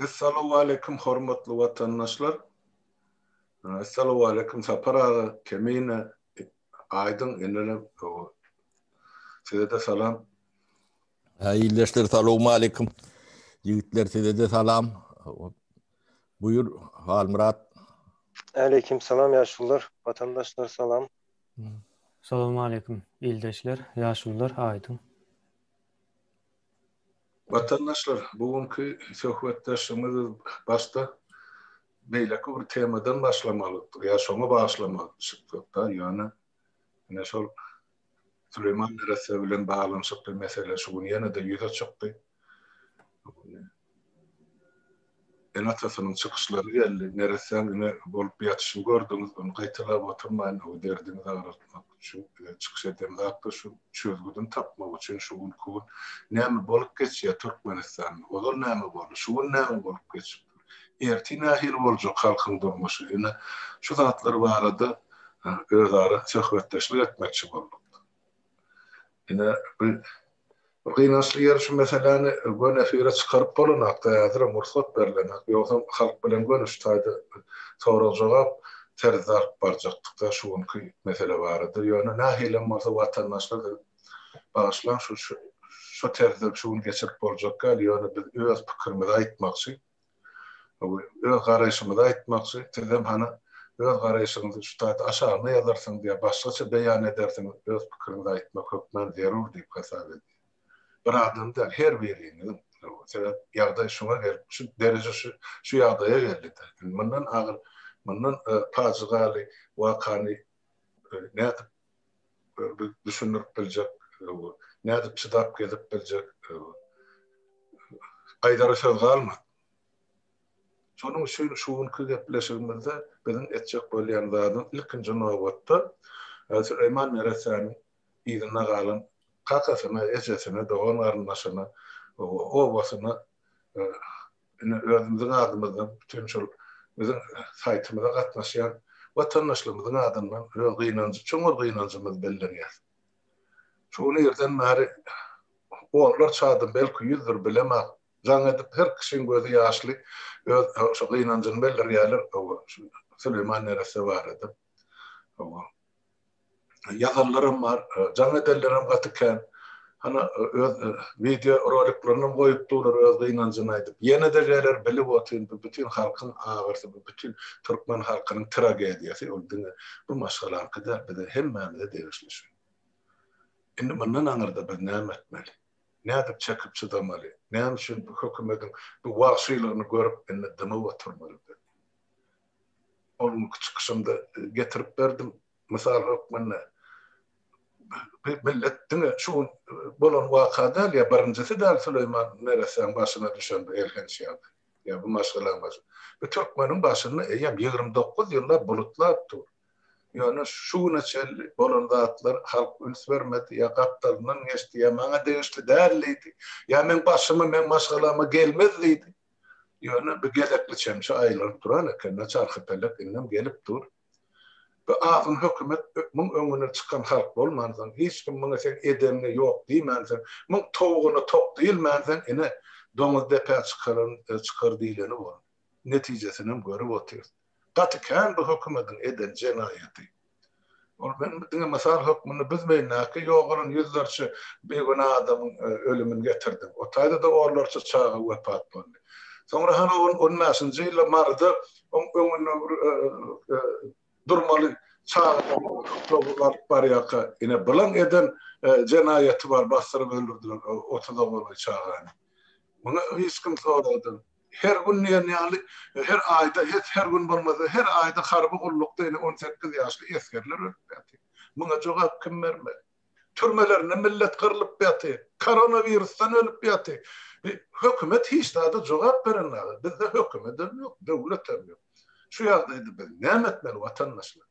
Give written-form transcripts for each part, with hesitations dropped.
Essalawwaleýkim hormatly watandaşlar. Essalawwaleýkim Sapar aga, Kemine, Aýdyň inilem size-de salam. Hä ildeşler salowmaleýkim. Ýigitler size-de salam. Buýur Halmyrat. Aleýkim salam ýaşulular, watandaşlar salam. Salowmaleýkim ildeşler, ýaşulular Aýdyň. Watandaşlar, bu günki söhbetdeşligimizi başda beýleki bir temadan başlamalydyk, ýa şoňa bagyşlamalydyk-da, ýöne ine şol Süleýman neresse bilen baglanyşykly mesele şu gün ýene-de ýüze çykdy. Ene-atasynyň çykyşlary geldi. Neressäň ine bolup ýatyşyny gördüňiz, ony gaýtalap oturmaýyn, o derdiňizi agraltmak üçin çykyş eden zatda şu çözgüdini tapmak üçin şu günki gün näme bolup geçýär Türkmenistanda, ozal näme boldy, şu gün näme bolup geçip dur, ertir nähili boljak halkyň durmuşy, ine şu zatlar barada özara söhbetdeşlik etmekçi bolduk. Ine bu Bir gynançly ýeri şu meseläni göni efire çykaryp bolanakda häzirem rugsat berlenak. Ýogsam halk bilen göni şu taýda sorag-jogap terzde alyp barjakdykda şu günki mesele barada. Ýöne nähilem bolsa watandaşlar siz bagyşlaň şu şu terzde şu gün geçirip boljak däl ýöne biz öz pikirimizi aýtmakçy. Öz garaýşymyzy aýtmakçy, sizem hany öz garaýşyňyzy şu taýda aşagyna ýazarsyňyz ýa başgaça beýan edersiňiz, öz pikiriňizi aýtmak hökman zerur diýip hasap edýän. Bir adam däl, her biriňiziň. Sebäp ýagdaý şuňa gelip, şu dereje şu şu ýagdaýa geldi-de. Indi mundan agyr, mundan pajygaly wakany nädip biz düşündirip biljek, nädip çydap gezip biljek aýdara söz galmady. Şonuň üçin şu günki gepleşigimizde biziň etjek bolýan zadymyz ilkinji nobatda Süleýman neressäniň yzynda galan kakasyna, ejesine, dogan-garyndaşyna, obasyna Ine, özümiziň adymyzdan, bütin şol biziň saýtymyza gatnaşýan watandaşlarymyzyň adyndan öz gynanjy, çuňňur gynanjymyzy bildirýäs. Şu gün irden bäri onlarça adam, belki ýüzdür, bilemok, jaň edip, her kişiň gözi ýaşly, öz şo gynanjyny bildirýärler, hawa, şu Süleýman neresse barada. Hawa. Ýazanlaram bar, jaň edenlerem gaty kän. Hany öz wideo roliklerinem goýup durlar öz gynanjyny aýdyp. Ýene-de geler bilip otyryn bu bütin halkyň agyrysy bu bütin türkmen halkynyň tragediýasy ol diňe bu maşgalaňky däl bize hemmämize degişli şu. Indi mundan aňyrda biz näme etmeli? Nädip çekip çydamaly? Näme üçin bu hökümediň bu wagşylygyny görüp indi dymyp oturmaly biz? Ol günki çykyşymda getirip berdim mysal hökmünde. Bu millet diňe şu gün bolan waka däl ýa birinjisi däl Süleýman neressäň başyna düşen bu elhenç ýagdaý. Ýa bu maşgalaň başyna. Bu türkmeniň başynda eýýäm 29 ýyllap bulutlap dur. Ýöne şu güne çenli bolan zatlar halk üns bermedi ýa gapdalyndan geçdi ýa maňa degişli däl diýdi. Ýa meň başyma meň maşgalama gelmez diýdi. Ýöne bu gezekli çemçe aýlanyp duran eken-de, çarhypelek indem gelip dur. Bu azgyn hökümet muň öňüne çykan halk bolmansoň, hiç kim muňa seň edeniňe ýok diýmänsoň, muň towugyna tok diýilmänsoň, ine, doňuz depä çykaran çykar diýleni boldy. Netijesinem görüp otyrys. Gaty kän bu hökümediň eden jenaýaty. Ol men diňe mysal hökmünde Büzmeýindäki ýogalan ýüzlerçe bigünä adamyň ölümini getirdim. O taýda-da onlarça çaga wepat boldy. Soňra hany on on bäşinji ýylda Maryda oň öňünde bir durmaly çagalary otagly alyp barýarka ine bulaň eden jenaýaty bar basdyryp öldürdiler otuza golaý çagany. Muny hiç kim soragdan Her gün diýen ýaly, her aýda, her gün bolmasa, her aýda harby gullukda ine 18 ýaşly esgerler ölüp ýatyr. Muňa jogap kim bermeli? Türmelerinde millet gyrlyp ýatyr. Koronawirusdan ölüp ýatyr. Hökümet hiç zada jogap berenok. Bizde hökümetem ýok, döwletem ýok. Şu ýagdaýda biz näme etmeli watandaşlar?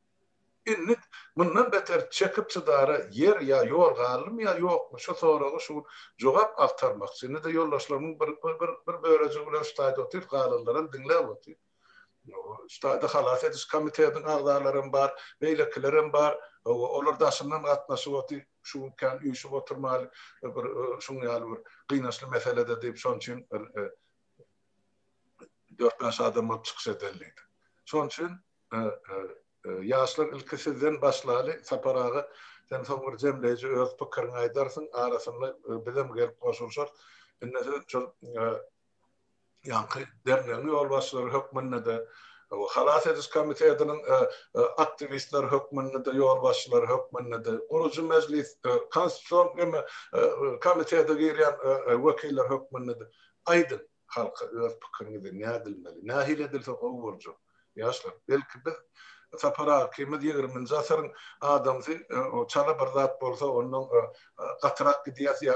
Indi mundan beter çekip çydara ýer ýa ýol galdymy ýa ýokmy, şu soraga şu gün jogap agtarmakçy. Indi-de ýoldaşlarymyň bir bir bir bölejigi bilen şu taýda otyr, galanlaram diňläp otyr. Şu taýda halas ediş komitetiniň agzalaram bar, beýlekilerem bar. Hawa, olar daşyndan gatnaşyp otyr. Şu gün kän üýşüp oturmaly bir şuň ýaly bir gynançly meselede diýip, şonuň üçin bir. Dört-bäş adam bolup çykyş edeli diýdik. Şonuň üçin ýaşlar ilki sizden başlaly. Sapar aga, sen soň bir jemleýji öz pikiriňi aýdarsyň. Arasynda bizem gelip goşulyşarys. Indi siz şol ýaňky dernegiň ýolbaşçylary hökmünde-de, Halas ediş komitetiniň aktiwistleri hökmünde-de, ýolbaşçylary hökmünde-de, gurujy mejlis, konstitusion komitete girýän wekiller hökmünde-de aýdyň halka öz pikiriňizi nädilmeli, nähili edilse gowy boljak. Ýaşlar, belki biz Sapar aga ikimiz ýigriminji asyryň adamsy, çala bir zat bolsa ondan gatyrak gidýäs ýa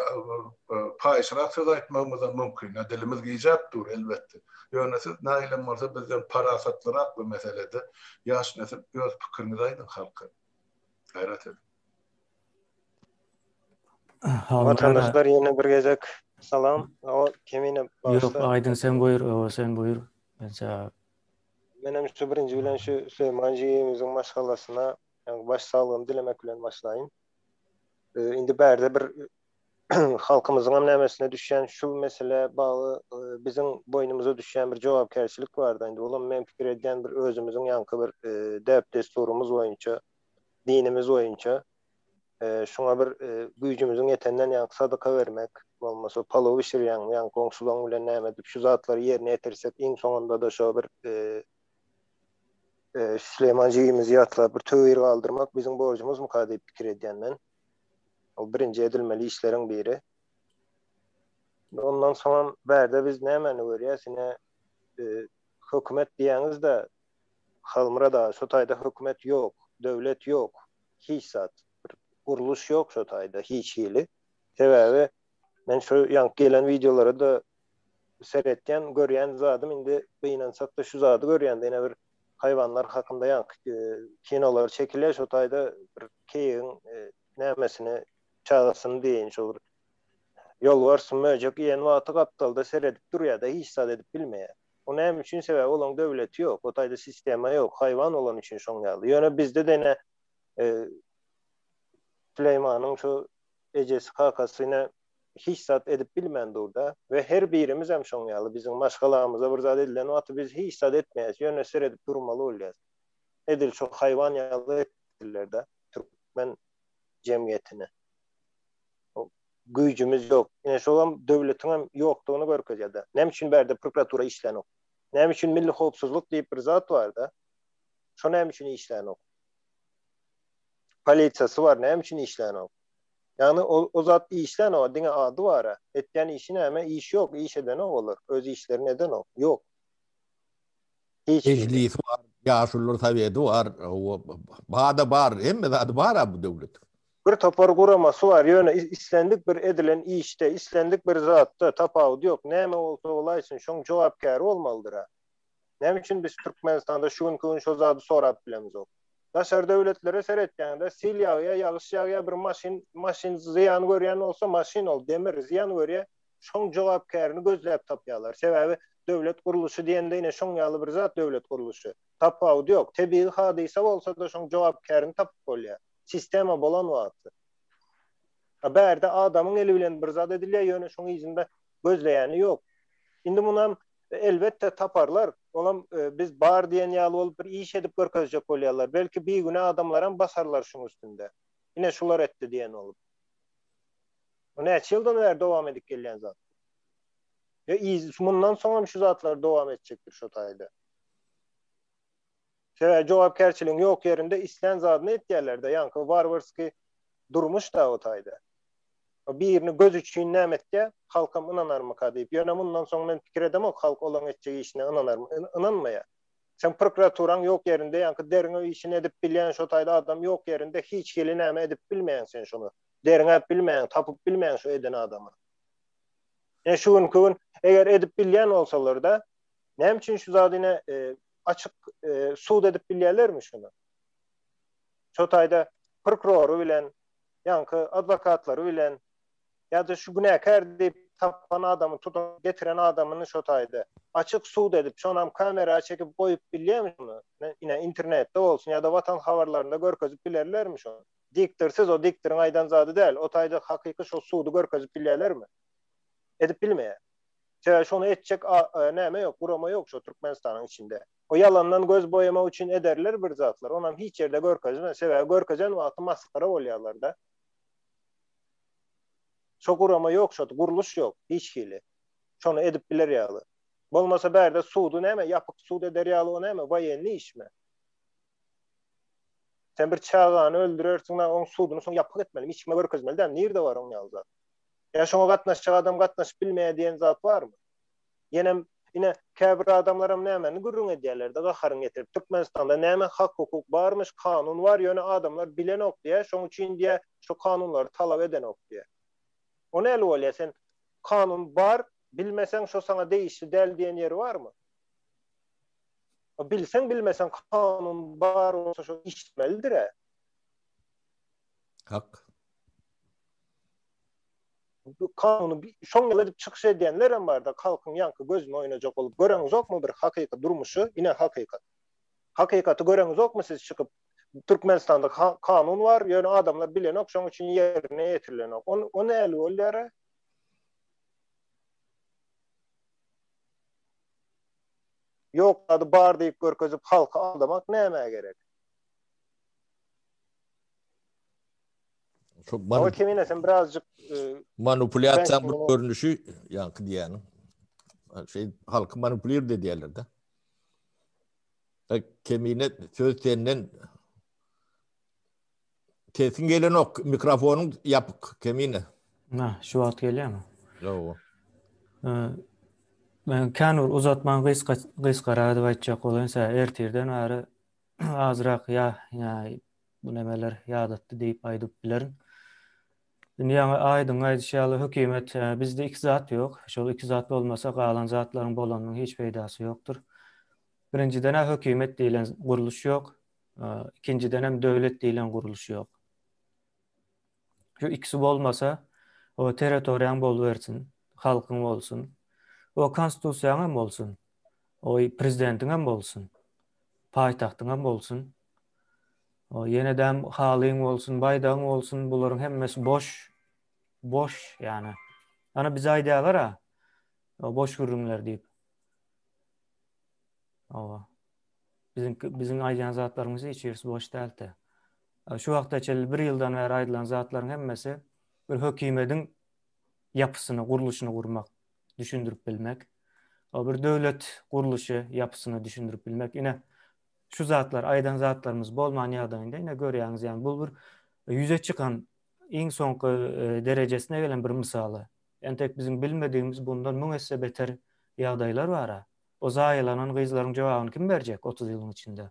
paýyşrak söz aýtmagymyzam mümkin. Ýa dilimiz gijäp dur, elbetde. Ýöne siz nähilem bolsa bizden parasatlyrak bu meselede. Ýaş nesil öz pikiriňizi aýdyň halka. Gaýrat ediň. Watandaşlar ýene bir gezek salam. O Kemine bagyşla. Ýok, Aýdyň sen buýur, o sen buýur. Men saňa Menem şu birinji bilen şu Süleýman jigimiziň maşgalasyna ýagny baş saglygyny dilemek bilen başlaýyn. Indi bärde bir halkymyzyň hem nämesine düşýän şu mesele bagly biziň boýnumyza düşýän bir jogapkärçilik barda. Indi olam men pikir edýän bir özümiziň ýaňky bir däp-dessurymyz boýunça, dinimiz boýunça Şuňa bir güýjümiziň ýetenden ýaňky sadaka bermek, bolmasa palow bişirýäňmi, ýaňky goňşulaň bilen näme edip şu zatlary ýerine ýetirsek, iň soňunda-da şo bir Süleýman jigimizi ýatlap bir töwir galdyrmak biziň borjumyzmyka diýip pikir edýän men. Ol birinji edilmeli işleriň biri. Ondan soňam bärde biz nämäni görýäs, ine hökümet diýýäňiz-de, Halmyrat aga, şo taýda hökümet ýok, döwlet ýok. Hiç zat. Bir gurluş ýok şo taýda hiç hili. Sebäbi men şu ýaňky gelen wideolara-da seretýän, görýän zadym indi gynansak-da şu zady görýän-de ine bir haýwanlar hakynda ýaňky kinolar çekilýär şo taýda bir keýigiň nämesini çagasyny diýeýin şo bir ýolbars möjek iýen wagty gapdalda seredip durýar-da hiç zat edip bilmeýär. O näme üçin sebäbi olaň döwleti ýok, o taýda sistema ýok, haýwan bolany üçin şoň ýaly. Ýöne bizde-de ine Süleýmanyň şu ejesi kakasy ine hiç zat edip bilmän durda we her birimizem şoň ýaly biziň maşgalamyza bir zat edilen wagty biz hiç zat etmeýäs ýöne seredip durmaly bolýas. Edil şo haýwan ýaly etdiler-de türkmen jemgyýetini. Güýjümiz ýok. Ine şolam döwletiň hem ýokdugyny görkezýär-de. Näme üçin bärde prokuratura işlänok? Näme üçin milli howpsuzlyk diýip bir zat bar-da? Şo näme üçin işlänok? Polisiýasy bar, näme üçin işlänok? Ýagny o, o zat işlänok, diňe ady bar-a. Etýän işi näme? Iş ýok, iş edenok olar. Öz işlerini edenok. Ýok. Hiç hili. Mejlisi bar, ýaşulular soweti bar, bada bar, hemme zady bar-a bu döwletiň. Bir topar guramasy bar, ýöne islendik bir edilen işde, islendik bir zatda tapawudy ýok, näme bolsa bolaýsyn, şoň jogapkäri bolmalydyr-a. Näme üçin biz Türkmenistanda şu günki gün şo zady sorap bilemizok? Daşary döwletlere seretýäňde, sil ýagýa, ýagyş ýagýa, bir maşyn, maşyn zyýan görýän bolsa, maşyn ol, demir, zyýan görýä, şoň jogapkärini gözläp tapýarlar. Sebäbi döwlet gurluşy diýende ine şoň ýaly bir zat döwlet gurluşy. Tapawudy ýok. Tebigy hadysa bolsa-da şoň jogapkärini tapyp bolýar. Sistema bolan wagty. A bärde adamyň eli bilen bir zat edilýär, ýöne şoň yzynda gözleýäni ýok. Indi munam elbetde taparlar. Olam biz bar diýen ýaly bolup bir iş edip görkezjek bolýarlar. Belki bigünä adamlaram basarlar şuň üstünde. Ine şular etdi diýen bolup. Bu näçe ýyldan bäri dowam edip gelýän zat. We mundan soňam şu zatlar dowam etjekdir şo taýda. Sebäbi jogapkärçiligiň ýok ýerinde islän zadyny etýärler-de, ýaňky warwarskiý durmuş-da o taýda. Birini göz üçin näme etýär, halkam ynanarmyka diýip. Ýöne mundan soň men pikir edemok, halk olaň etjek işine ynanarmy, ynanmaýar. Seň prokuraturaň ýok ýerinde, ýaňky derňew işini edip bilýän şo taýda adam ýok ýerinde hiç hili näme edip bilmeýäň sen şony. Derňäp bilmeýäň, tapyp bilmeýäň şo eden adamy. Ine şu günki gün eger edip bilýän bolsalar-da, näme üçin şu zady ine açyk sud edip bilýärlermi şuny? Şo taýda prokurory bilen, ýaňky adwokatlary bilen ýa-da şu günäkär diýip tapan adamy tutup getiren adamyny şo taýda açyk sud edip, şonam kamera çekip goýup bilýärmi şuny? Ine internetde bolsun ýa-da Watan habarlarynda görkezip bilerlermi şony? Diktorsyz o diktoryň aýdan zady däl, o taýda hakyky şo sudy görkezip bilýärlermi? Edip bilmeýär. Sebäbi şony etjek näme ýok, gurama ýok şo Türkmenistanyň içinde. O ýalandan göz boýamak üçin ederler bir zatlar, onam hiç ýerde görkezmez. Sebäbi görkezen wagty masgara bolýarlar-da. Şo gurama ýok, şo gurluş ýok hiç hili. Şony edip biler ýaly. Bolmasa bärde sudy näme, ýapyk sud eder ýaly o näme, woýennyý işmi? Sen bir çagany öldürersiň, oň suduny soň ýapyk etmeli, hiç kime görkezmeli däl, nirde bar oň ýaly zat? Ýa şoňa gatnaşjak adam gatnaşyp bilmeýär diýen zat barmy? Ýenem ine käbir adamlaram nämeni gürrüň edýärler-de gaharyň getirip, Türkmenistanda näme hak-hukuk barmyş, kanun bar, ýöne adamlar bilenok diýýär, şoň üçin diýýär, şo kanunlary talap edenok diýýär. O näli bolýar, sen kanun bar, bilmeseň şo saňa degişli däl diýen ýeri barmy? Bilseň bilmeseň kanun bar bolsa şo işlemelidir-ä. Hak. Bu kanuny şoň ýaly edip çykyş edýänler hem barda, halkyň ýaňky gözüni oýnajak bolup göreňizokmy bir hakyky durmuşy, ine hakykat. Hakykaty göreňizokmy siz çykyp Türkmenistanda kanun bar, ýöne adamlar bilenok, şoň üçin ýerine ýetirilenok. O, o näli bolýar-a? Ýok zady bar diýip görkezip halky aldamak nämä gerek? Şu man Kemine sen birazjyk e, manipulýasiýanyň bir görnüşi ýaňky diýýäniň. Şey halky manipulir edýärler-de. Kemine söz senden Sesiň gelenok, mikrofonyň ýapyk Kemine. Na, şu wagt gelýärmi? Ýok. Men kän bir uzatman gysga gysgarak edip aýtjak bolaýyn, sä ertirden bäri azrak ýa ýa bu nemeler ýadatdy diýip aýdyp bilerin. Indi ýaňy Aýdyň aýdyşy ýaly hökümet bizde iki zat ýok. Şol iki zat bolmasa galan zatlaryň bolanynyň hiç peýdasy ýokdur. Birinjiden-ä hökümet diýlen gurluş ýok. Ikinjidenem döwlet diýlen gurluş ýok. Şu ikisi bolmasa, o territoriýaň bolubersin, halkyň bolsun, o konstitusiýaň hem bolsun, o prezidentiň hem bolsun, paýtagtyň hem bolsun, o ýenedem halyň bolsun, baýdagyň bolsun, bularyň hemmesi boş, boş ýany. Ana bize aýdýarlar-a, boş gürrüňler diýip. Owa. Biziň biziň aýdýan zatlarymyz hiç birisi boş däldi. Şu wagta çenli bir ýyldan bäri aýdylan zatlaryň hemmesi bir hökümediň ýapysyny, gurluşyny gurmak, düşündirip bilmek. O bir döwlet gurluşy ýapysyny düşündirip bilmek. Ine şu zatlar, aýdan zatlarymyz bolman ýagdaýynda ine görýäňiz, ýagny bu bir ýüze çykan iň soňky e, derejesine gelen bir mysaly. Entek biziň bilmedigimiz bundan müň esse beter ýagdaýlar bar. O zaýalanan gyzlaryň jogabyny kim berjek 30 ýylyň içinde?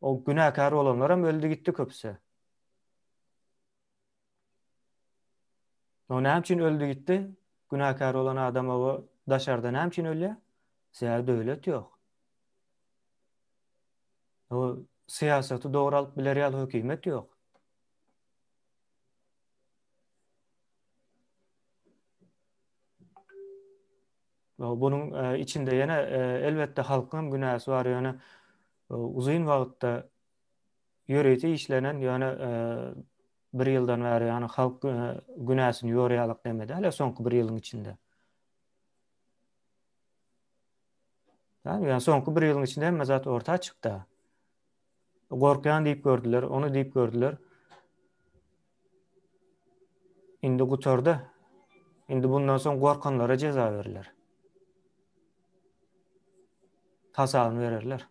O günäkär bolanlar hem öldi gitdi köpüsi. O näme üçin öldi gitdi? Günäkär bolan adam o daşarda näme üçin ölýär? Sebäbi döwlet ýok. O syýasaty dogry alyp biler ýaly hökümet ýok. Bunuň e, içinde ýene e, elbetde halkyň hem günäsi bar, ýöne e, uzyn wagtda ýörite işlenen, ýöne bir ýyldan bäri ýany halk günäsini ýorýarlyk deme däl, soňky bir ýylyň içinde. Ýani soňky bir ýylyň içinde hemme zat orta çykdy. Gorkýan diýip gördüler, ony diýip gördüler. Indi gutardy. Indi bundan soň gorkanlara jeza berler. Hasabyny bererler.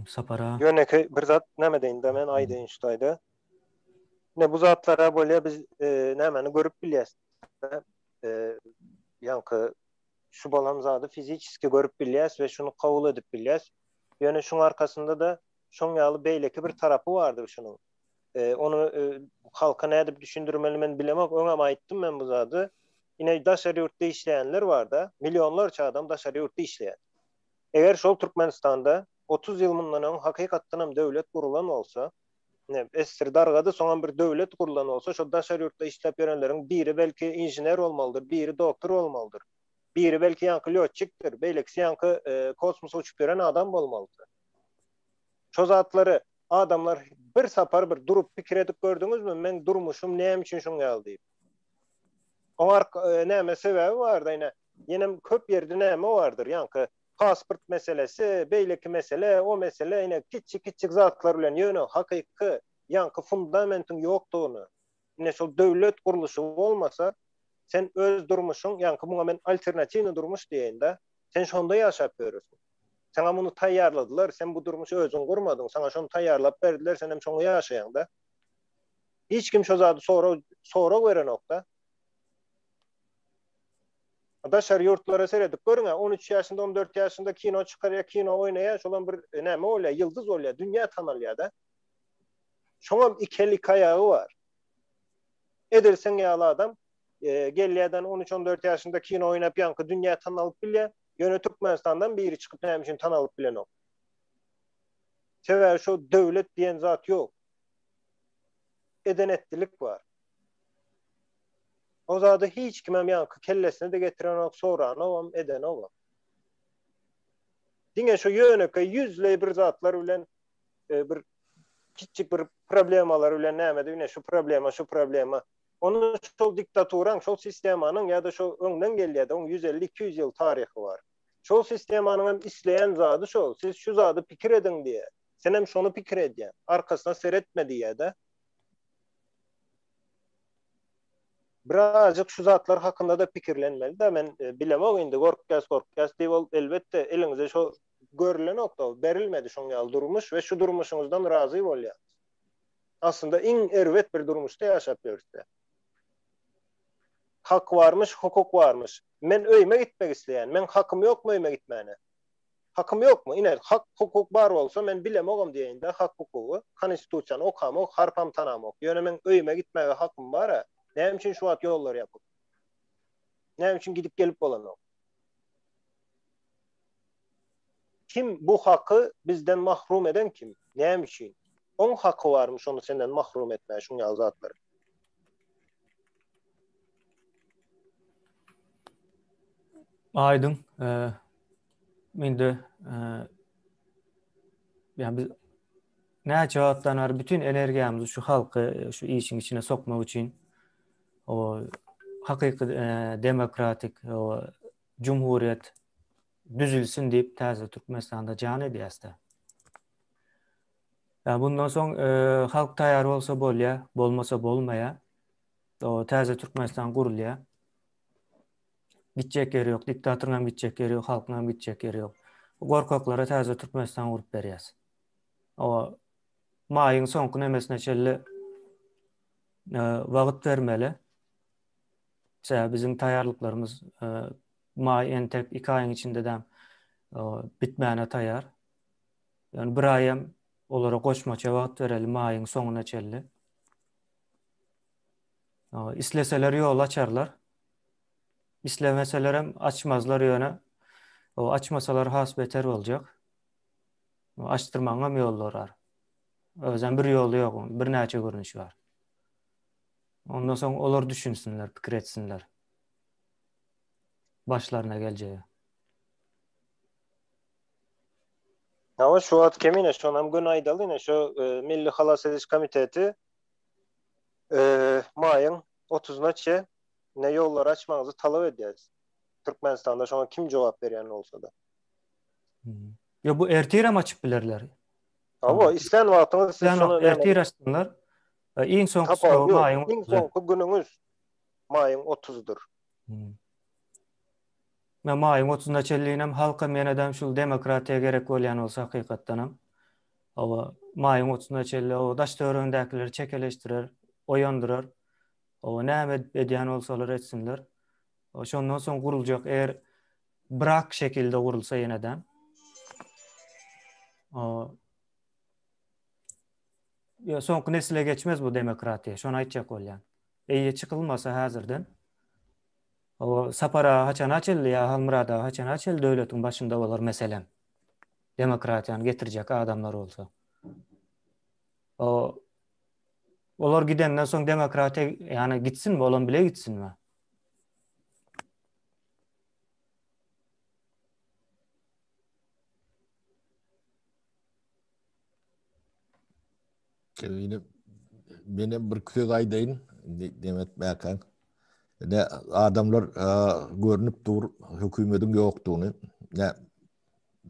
Sapara. Ýönekeý bir zat näme deýin-de men aýdaýyn şu taýda. Ine bu zatlara bolýa biz e, nämäni görüp bilýäs. E, ýaňky şu bolan zady fiziçeski görüp bilýäs we şuny kabul edip bilýäs. Ýöne şuň arkasynda-da şoň ýaly beýleki bir tarapy bardyr şunuň. E, ony e, halka nädip düşündirmeli men bilemok. Öňem aýtdym men bu zady. Ine daşary ýurtda işleýänler barda, millionlarça adam daşary ýurtda işleýär. Eger şol Türkmenistanda 30 ýyl mundan öň hakykatdan hem döwlet gurulan bolsa, ine SSR dargady, soňam bir döwlet gurulan bolsa, şol daşary ýurtda işläp ýörenleriň biri belki inžener bolmalydyr, biri doktor bolmalydyr. Biri belki ýaňky lýotçikdir, beýlekisi ýaňky e, kosmosa uçup ýören adam bolmalydyr. Şo zatlary adamlar Bir sapar bir durup pikir edip gördüňizmi, meň durmuşym näme üçin şuň ýaly diýip. Oň ark näme sebäbi barda ine, ýenem köp ýerde näme bardyr, ýaňky pasport meselesi, beýleki mesele, o mesele ine kiçi-kiçjik zatlar bilen ýöne hakyky ýaňky fundamentiň ýokdugyny, ine şol döwlet gurluşy bolmasa, sen öz durmuşyň, ýaňky muňa men alternatiwnyý durmuş diýeýin-de, sen şonda ýaşap ýörüsiň. Saňa muny taýýarladylar, sen bu durmuşy özüň gurmadyň, saňa şony taýýarlap berdiler, sen hem şoňa ýaşaýaň-da. Hiç kim şo zady sorag sorag berenok-da. Daşary ýurtlara seredip görüň-ä, 13 ýaşynda, 14 ýaşynda kino çykarýar, kino oýnaýar, şolam bir e, näme bolýar, ýyldyz bolýar, dünýä tanalýar-da. Şoňam iki el, iki aýagy bar. Edil seň ýaly adam e, gelýärden 13-14 ýaşynda kino oýnap ýaňky dünýä tanalyp bilýär. Ýöne Türkmenistandan biri çykyp näme üçin tanalyp bilenok? Sebäbi şo döwlet diýen zat ýok. Eden etdilik bar. O zady hiç kimem ýaňky kellesine-de getirenok, soranogam, edenogam. Diňe şo ýönekeý ýüzleý bir zatlar bilen e, bir kiçjik bir problemalar bilen näme ine şu problema, şu problema. Onu şol diktaturaň, şol sistemanyň ýa-da şo öňden gelýär-de, oň 150-200 ýyl taryhy bar. Şol sistemanyň hem isleýän zady şol. Siz şu zady pikir ediň diýýär. Sen hem şony pikir edýäň. Arkasyna seretme diýýär-de. Birazjyk şu zatlar hakynda-da pikirlenmeli-de, men e, bilemok indi gorkýas gorkýas diýip ol elbetde eliňize şo görülenok-da, berilmedi şoň ýaly durmuş we şu durmuşyňyzdan razy bolýaňyz. Aslynda iň erbet bir durmuşda ýaşap ýörüs-de. Hak barmyş, hukuk barmyş. Men öýüme gitmek isleýän. Meň hakym ýokmy öýüme gitmäne? Hakym ýokmy? Ine, hak, hukuk bar bolsa, men bilemogam diýeýin-dä, hak hukugy. Konstitusiýany okamok, harpam tanamok. Ýöne meň öýüme gitmäge hakym bar-a. Näme üçin şu wagt ýollar ýapyk? Näme üçin gidip gelip bolanok? Kim bu haky bizden mahrum eden kim? Näme üçin? Oň haky barmy şony senden mahrum etmäge şuň ýaly zatlary? Aýdyň. Indi ýa biz näçe wagtdan bäri bütün energiýamyzy şu halky şu işiň içine sokmak üçin o hakyky demokratik o jumhuriýet düzülsin diýip täze Türkmenistanda jan edýäs-de. Ýa bundan soň e, halk taýýar bolsa bolýar, bolmasa bolmaýar. O täze Türkmenistan gurulýar. Gitjek ýeri ýok, diktatoryň hem gitjek ýeri ýok, halkyň hem gitjek ýeri ýok. Gorkaklara täze Türkmenistan gurup berýäs. O maýyň soňky nemesine çenli e, wagt bermeli. Sebäbi biziň taýýarlyklarymyz e, maý entek 2 aýyň içinde de bitmäne taýýar. Ýöne bir aýam olara goşmaça wagt bereli maýyň soňuna çenli. Isleseler ýol açarlar. Islemeselerem açmazlar ýöne o açmasalar has beter boljak. Açdyrmagyň hem ýollary bar. Özem bir ýoly ýok, birnäçe görnüşi bar. Ondan soň olar düşünsinler, pikir etsinler. Başlaryna geljegi. Hawa, şu wagt kemine şonam göni aýdaly ine şu e, Milli Halas ediş komiteti e, maýyň 30-na çe ne ýollary açmagyňyzy talap edýäris. Türkmenistanda şoňa kim jogap berýän bolsa-da. Hmm. Ýa bu ertir hem açyp bilerler. Hawa, islän wagtyňyz siz şony ertir açsynlar. E, iň soňky maýyň iň soňky günüňiz maýyň 30-dyr. Hmm. Men maýyň 30-na çenlinem halkam ýenedem şul demokratiýa gerek bolýan bolsa hakykatdanam. Hawa, maýyň 30-na çenli o daş töweregindäkileri çekeleşdirer, oýandyrar. Hawa, näme edýän bolsalar etsinler. Şondan soň guruljak eger brak şekilde gurulsa ýenedem. O Ýa soňky nesle geçmez bu demokratiýa. Şony aýtjak bolýan. Eýe çykylmasa häzirden. O Sapar aga haçana çenli ýa Halmyrat aga haçana çenli döwletiň başynda bolar meselem. Demokratiýany getirjek adamlar bolsa. O olar gidenden soň demokratiýa ýani gitsin bolan bile gitsinmi? Ine menem bir söz aýdaýyn, indi Demet Mäkan. Ine adamlar görnüp dur hökümediň ýokdugyny. Ne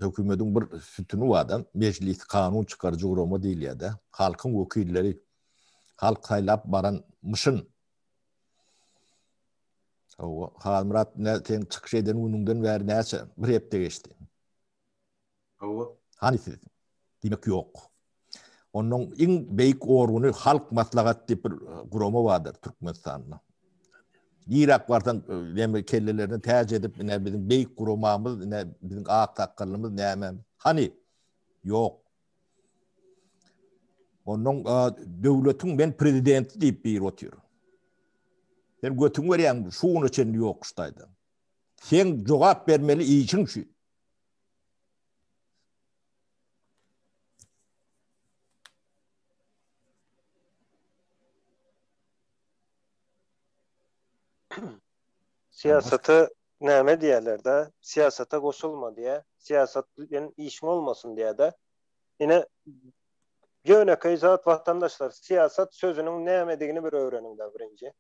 hökümediň bir sütüni bar da, mejlis kanun çykaryjy gurama diýilýär-de. Halkyň wekilleri halk saýlap baran myşyn. Hawa, Halmyrat, ne sen çykyş eden günüňden bäri näçe? Bir hepde geçdi. Hawa. Hany siz? Diýmek ýok. Onuň iň beýik organy Halk Maslahat diýip bir e, gurama bardyr Türkmenistanda. Niräk barsaň, e, näme kellelerini täç edip, ine biziň beýik guramamyz, ine biziň ak sakgallymyz näme? Hany? Ýok. Onuň e, döwletiň men prezidenti diýip biri otyr. Sen götüň berýäň, şu güne çenli ýok şu taýda. Sen jogap bermeli işiň şu. Syýasata näme diýerler-de, syýasata goşulma diýä, syýasat bilen işiň bolmasyn diýä-de. Ine, ýönekeý zat watandaşlar, syýasat sözüniň nämedigini bir öwreniň-de birinji.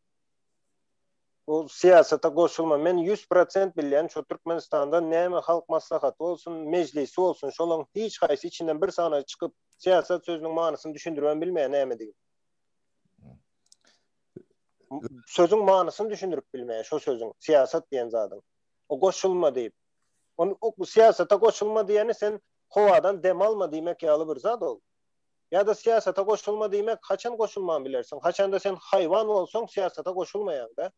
Bu syýasata goşulma. Men 100% bilýän şu Türkmenistanda näme halk maslahaty bolsun, mejlisi bolsun, şolaň hiç haýsy içinden bir sany çykyp syýasat sözüniň manysyny düşündiribem bilmeýär nämedigini. Sözüň manysyny düşündirip bilmeýär şo sözüň, syýasat diýen zadyň. O goşulma diýip. Ony o syýasata goşulma diýeni sen howadan dem alma diýmek ýaly bir zat ol. Ýa-da syýasata goşulma diýmek haçan goşulman bilersiň? Haçanda sen haýwan bolsaň syýasata goşulmaýaň-da.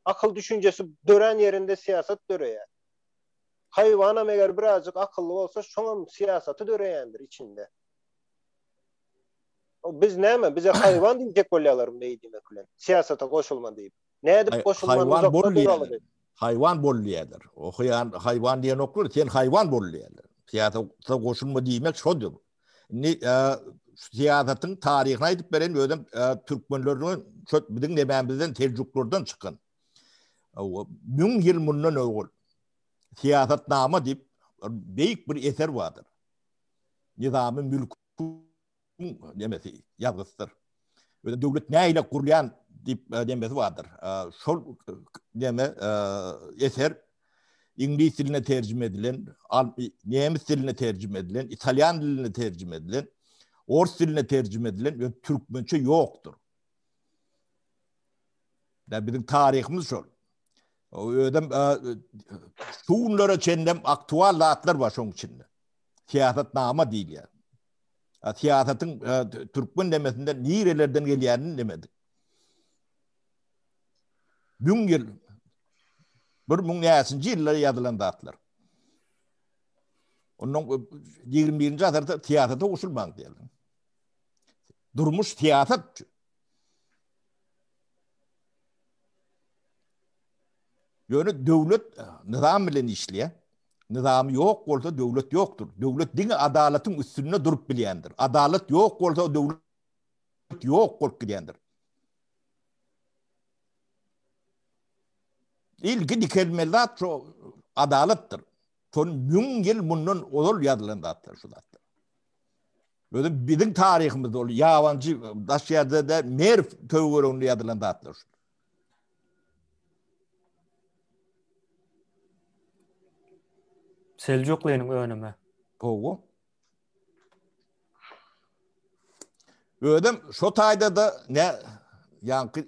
Akyl düşünjesi dörän ýerinde syýasat döreýär. Haýwanam eger birazjyk akylly bolsa şoňam syýasaty döreýändir içinde. Biz näme? Bize haýwan diýjek bolýarlarmy beý diýmek bilen? Syýasata goşulma diýip. Nädip goşulman uzakda duraly biz? Haýwan bol diýýärler. O haýwan diýenoklar, sen haýwan bol diýýärler. Syýasata goşulma diýmek şodur. Indi syýasatyň taryhyny aýdyp beren özem türkmenlerden, şo biziň nemämizden seljuklardan çykan. 1000 ýyl mundan öwel syýasatnama diýip beýik bir eser bardyr. Nizamy mülk nemesi ýazgysydyr. Özi döwlet nähili gurulýan diýip e, nemesi bardyr. E, şol neme e, eser iňlis diline terjime edilen, nemes diline terjime edilen, italýan diline terjime edilen, ors diline terjime edilen we türkmençe ýokdur. Da biziň taryhymyz şol. Özem şu günlere çenlem aktual zatlar bar şoň içinde. Syýasatnama diýilýär. Syýasatyň türkmen demesinden nirelerden gelýänini demedik. Müň ýyl bir müň näçinji ýylda ýazylan zatlar. Ondan 21-nji asyrda syýasata goşulmaň diýýärler. Durmuş syýasat. Ýöne döwlet nyzam bilen işleýär. Nyzamy ýok bolsa döwlet ýokdur. Döwlet diňe adalatyň üstünde durup bilýändir. Adalat ýok bolsa döwlet ýok bolup gidýändir. Ilki dikelmeli zat şu adalatdyr. Şol müň ýyl mundan ozal ýazylan zatlar şu zatlar. Özi biziň taryhymyzda ol ýabanjy daş ýerde-de Merw töwereginde ýazylan zatlar şu. Seljuklynyň önümi. Gowy. Özem şo taýda-da ne ýaňky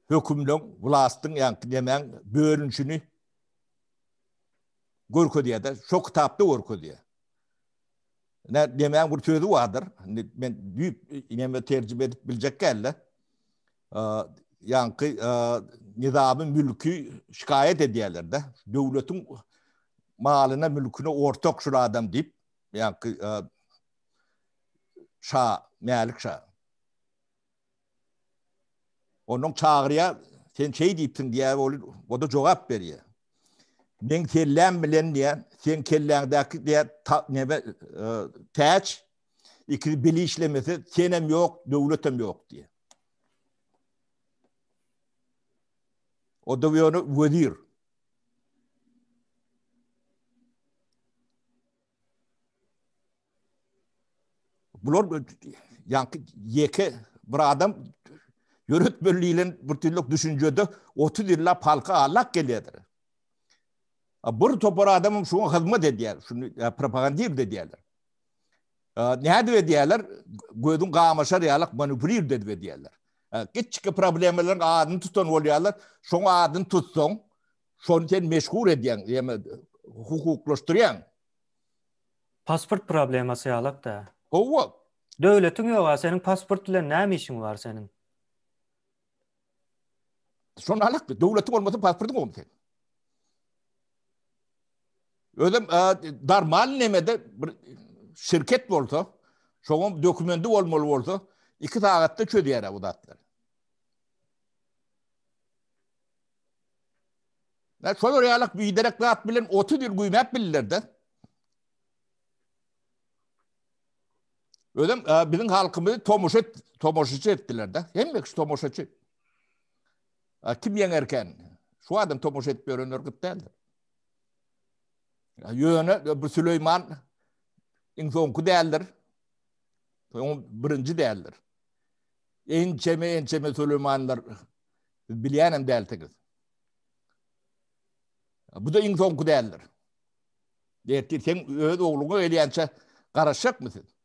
hökümleň, wlastyň ýaňky nemäň bölünişini görkezýär-de, şo kitapda görkezýär. Ne nemäň bir sözi bardyr. Indi men düýp neme terjime edip biljek däl-de. Ýaňky nizamy mülki şikaýat edýärler-de. Döwletiň malyna, mülküne ortak şul adam diýip, ýaňky şa, Mälik şa. Ondan çagyrýar, sen şeý diýipsiň diýýär, ol o-da jogap berýär. Meň kelläm bilen diýýär, seň kelläňdäki diýýär, neme e, täç ikisi bili işlemese senem ýok, döwletem ýok diýýär. O-da ýöne wezir. Bular ýaňky ýeke bir adam ýöretmeli diýlen bir türlük düşünjede 30 ýyllap halky allak gelýärdir. Bir topar adamam şuňa hyzmat edýär, şuny propagandir edýärler. Nädip edýärler? Gözüň gamaşar ýalak manipulir edip edýärler. Kiçijik problemalaryň adyny tutan bolýarlar. Şoň adyny tutsaň, şony sen meşhur edýäň, ýa-da hukuklaşdyrýaň. Pasport problemasy ýalak-da. Hawa. Döwletiň ýog-a, seniň pasport bilen näme işiň bar seniň? Şony alak, döwletiň bolmasa pasportyň bolmy seň? Özem normal nemede bir şirket bolsa, şoňa dokumendi bolmaly bolsa, 2 sagatda çözýär bu zatlary. Na şolar ýalak biderek zat bilen 30 ýyl güýmäp bildiler-de. Özem biziň halkymyzy tomaşa tomaşaçy etdiler-de. Hemme kişi tomaşaçy. Kim ýeňerken? Şu adam tomaşa edip ýörenler gyt däldir. Ýöne bu Süleýman iň soňky däldir. Oň birinji däldir. Ençeme ençeme Süleýmanlar siz bilýänem dälsiňiz. Bu da iň soňky däldir. Ertir sen öz ogluňa gelýänçä garaşjakmy siz?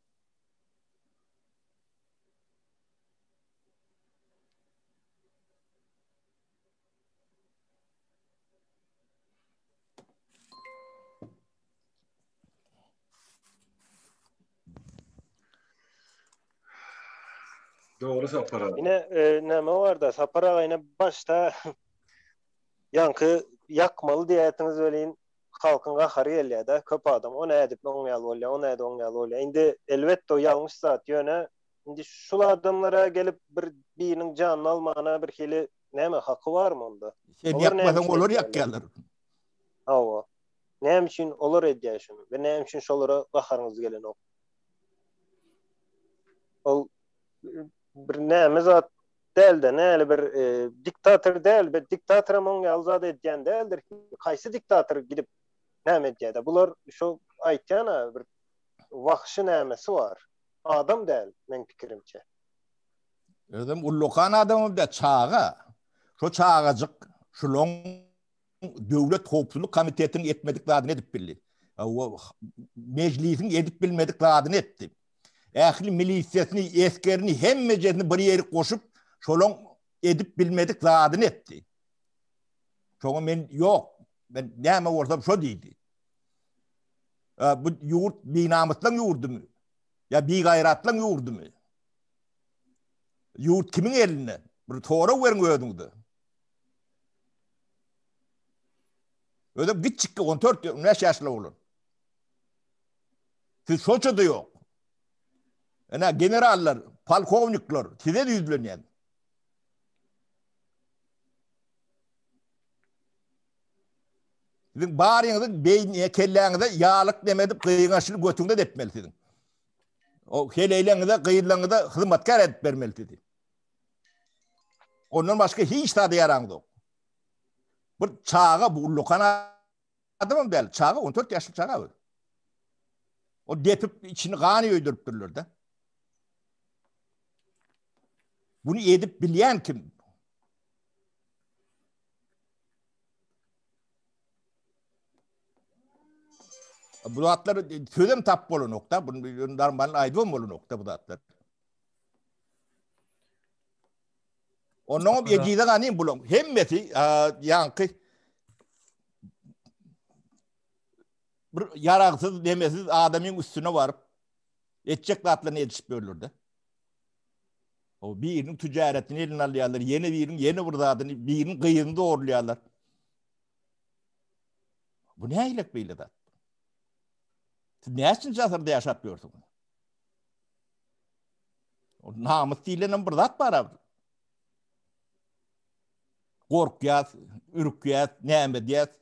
Dogry Sapar aga. Ine e, näme barda Sapar aga ine başda ýaňky ýakmaly diýäýdiňiz welin halkyň gahary gelýär-de, köp adam o nädip oň ýaly bolýar, o nädip oň ýaly bolýar. Indi elbetde o ýalňyş zat, ýöne indi şul adamlara gelip bir biriniň janyny almana bir hili näme haky barmy onda? Sen ýakmasaň olar ýakýarlar. Hawa. Näme üçin olar edýär şuny we näme üçin şolara gaharyňyz gelenok? Ol bir näme zat däl-de, näli bir e, diktator däl, bir diktatoram oň ýaly zat edýän däldir. Haýsy diktator gidip näme edýär-de? Bular şo aýtýan-a bir wahşy nämesi bar. Adam däl, meň pikirimçe. Özem ullakan adamam däl, çaga. Şo çagajyk şulaň Döwlet howpsuzlyk komitetiniň etmedik zadyny edip bildi. Mejlisiň edip bilmedik zadyny etdi. Ähli milisiýasyny, esgerini, hemmejesini bir ýere goşup, şolaň edip bilmedik zadyny etdi. Şoňa men ýok, men näme bolsam şo diýdi. Bu ýurt binamyslaň ýurdumy? Ýa bigaýratlaň ýurdumy? Ýurt kimiň elinde? Bir sorag beriň özüňize. Özem kiçjik 14 15 ýaşly oglan. Siz şoça-da ýok. Ene generallar, polkownikler size ýüzlenýän. Siziň baryňyzyň beýni kelläňize ýalyk neme edip gyňaşyny götüňde depmeli siziň. O heleýleňize, gyzlaňyza hyzmatkär edip bermeli sizi. Ondan başga hiç zada ýaraňyzok. Bir çaga bu ullakan adamam däl, çaga 14 ýaşly çaga bu. O depip içini gan öýdüripdirler-de. Bunu edip bilýän kim? Bu zatlar sözem tap bolanok-da, bunu normal aýdybam bolanok-da bu zatlar. Ondan ejize ganym bulaň hemmesi ýaňky bir ýaragsyz, nemesiz adamyň üstüne baryp etjek zatlaryny edişip ýörler-de. O biriniň ticaretini eline alýarlar, ýene biriniň ýene bir zadyny, biriniň gyzyny zorlaýarlar. Bu nähili beýle zat? Siz näçinji asyrda ýaşap ýörsüňiz? O namys diýlen bir zat bar abi. Gorkýas, ürkýäs, näme edýäs?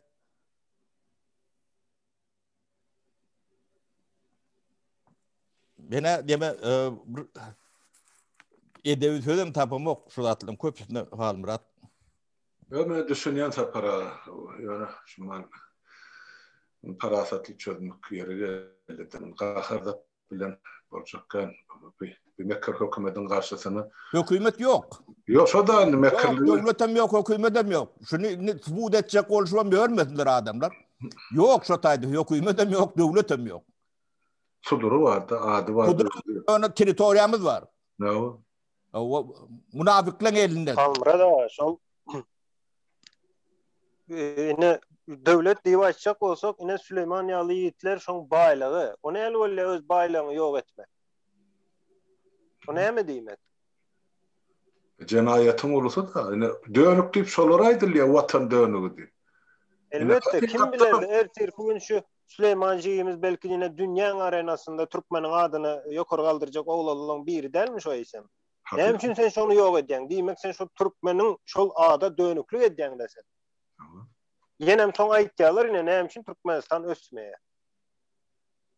Mena deme e, bir edebi sözem tapamok şu zatlaryň köpüsine Halmyrat. Ýok, men düşünýän Sapar aga. Ýöne şumal parasatly çözmek ýeri geldi. Gaharda bilen. Boljak kän. Bir mekir hökümediň garşysyna. Hökümet ýok. Ýok, şo da indi mekirlik. Döwletem ýok, hökümetem ýok. Şuny indi subut etjek bolşubam ýörmesinler adamlar. Ýok şo taýda hökümetem ýok, döwletem ýok. Sudury bar-da, ady bar. Sudury ýöne territoriýamyz bar. Näme? Munafyklaryň elinde. Halmyrat aga, şol ine döwlet diýip aýtjak bolsak, ine Süleýman ýaly ýigitler şoň baýlygy. O näli bolýar öz baýlygyňy ýok etmek? O näme diýmek? Jenaýatyň ulusy-da, ine dönük diýip şolara aýdylýar, watan dönügi diýip. Elbetde, kim bilerdi ertirki gün şu Süleýman jigimiz belki ýene dünýäň arenasynda türkmeniň adyny ýokary galdyrjak oglanlaryň biri dälmi şo eýsem? Näme üçin sen şony ýok edýäň? Diýmek sen şo türkmeniň şol ada dönüklik edýäň-dä sen. Ýenem soň aýtýarlar ine näme üçin Türkmenistan ösmeýär.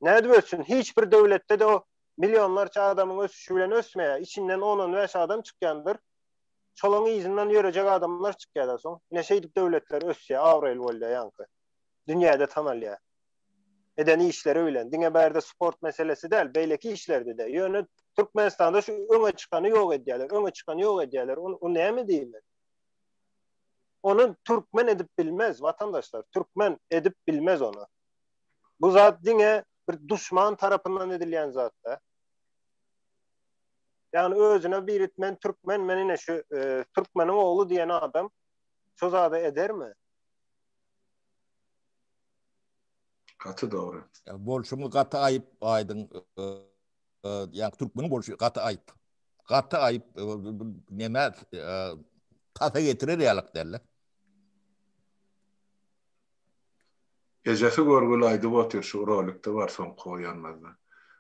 Nädip össün? Hiç bir döwletde-de o millionlarça adamyň ösüşi bilen ösmeýär. Içinden on-on bäş adam çykýandyr. Şolaň yzyndan ýörejek adamlar çykýar-da soň. Ine şeýdip döwletler ösýär, abraýly bolýar ýaňky. Dünýäde tanalýar. Eden işleri bilen. Diňe bärde sport meselesi däl, beýleki işlerde-de. Ýöne Türkmenistanda şu öňe çykany ýok edýärler, öňe çykany ýok edýärler. O näme diýmek? Ony türkmen edip bilmez, watandaşlar. Türkmen edip bilmez ony. Bu zat diňe bir duşman tarapyndan edilýän zat-da. Ýagny özüne biri men türkmen, men ine şu e, türkmeniň ogly diýen adam şu zady edermi? Gaty dogry. Bolşuňyz gaty aýyp aýdyň. Ýa türkmeniň bolşy gaty aýyp. Gaty aýyp neme tasa getirer ýalyk däl. Ejesi görgüli aýdyp otyr şu rolikde bar soňky goýanymyzda.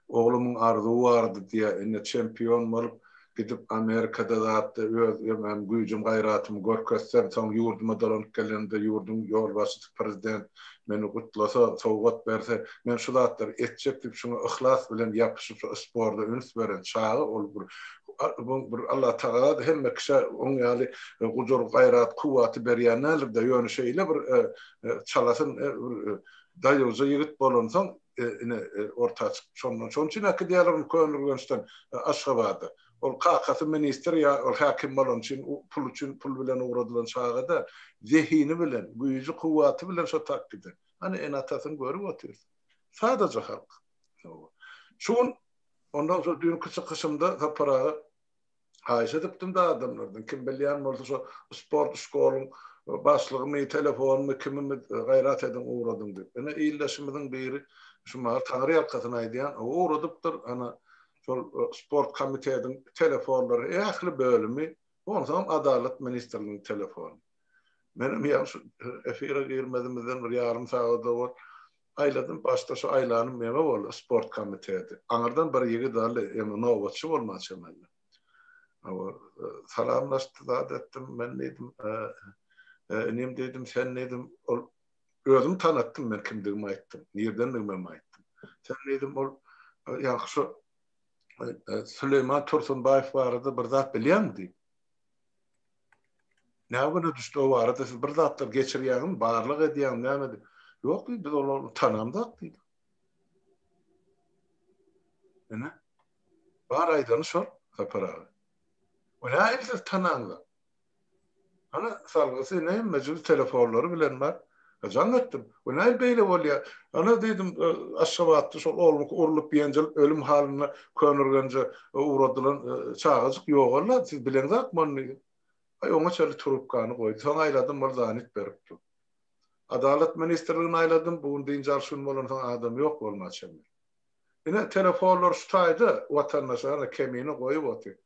Oglumyň arzuwy bardy diýýär indi çempion bolup gidip Amerikada zatda öz hem güýjüm gaýratymy görkezsem soň ýurduma dolanyp gelenimde ýurduň ýolbaşçysy prezident meni gutlasa sowgat berse men şu zatlary etjek diýip şuňa yhlas bilen ýapyşyp şu sporda üns beren çaga ol bir bu bir Allatagala hemme kişä oň ýaly gujur gaýrat kuwwaty berýän däldir-de ýöne şeýle bir çalasyn bir daýawja ýigit bolansoň ine orta çykyp şondan şonuň üçin äkidýärler ony Köneürgençden Aşgabada. Ol kakasy ministr ýa ol häkim bolany üçin pul üçin pul bilen ugradylan çaga däl. Zehini bilen, güýji, kuwwaty bilen şo tak giden. Hany ene-atasyny görüp otyrys. Sadaja halk. Şu gün ondan soň düýnki çykyşymda Sapar aga Haýyş edipdim-de adamlardan, kim bilýän bolsa şo sport şkoluň başlygymy, telefonymy, kimimi gaýrat ediň ugradyň diýip. Ine ildeşimiziň biri şu mahal Taňry ýalkasyn aýdýan, ugradypdyr, ana şol sport komitetiň telefonlary ähli bölümi, onsoňam Adalat ministrliginiň telefony. Menem ýaňy şu efire girmezimizden bir ýarym sagat owal aýladym, başda şu aýlanym neme boldy, sport komiteti. Aňyrdan bir ýigit aldy, ýöne nobatçy bolman çemeli. Hawa, salamlaşdy, zat etdim, men diýdim, inim diýdim, sen diýdim, ol özümi tanatdym, men kimdigimi aýtdym, nirdendigimi hem aýtdym. Sen diýdim, ol ýaňky şu Süleýman Tursunbaýew barada bir zat bilýäňmi diýdim. Näme güne düşdi o barada siz bir zatlar geçirýäňizmi, barlag edýäňmi, näme diýip. Ýok diýdi, biz olary tanamzok diýdi. Ine. Bar aýdany şol, Sapar aga. O nähili siz tanaňzok? Ana salgysy ine hemmejigi telefonlary bilen bar. Jaň etdim. O nähili beýle bolýar? Ana diýdim, Aşgabatda şol ogluňky urlup, ýenjilip, ölüm halynda Köneürgenje ugradylan çagajyk ýogaldy, siz bileňzokmy ony diýdim. Aý, oňa çenli trubkany goýdy. Soň aýladym, ol zanit beripdir. Adalat ministrligine aýladym, bu gün dynç alyş güni bolansoň adam ýok bolma çenli. Ine, telefonlar şu taýda, watandaş, ana, kemini goýup otyr.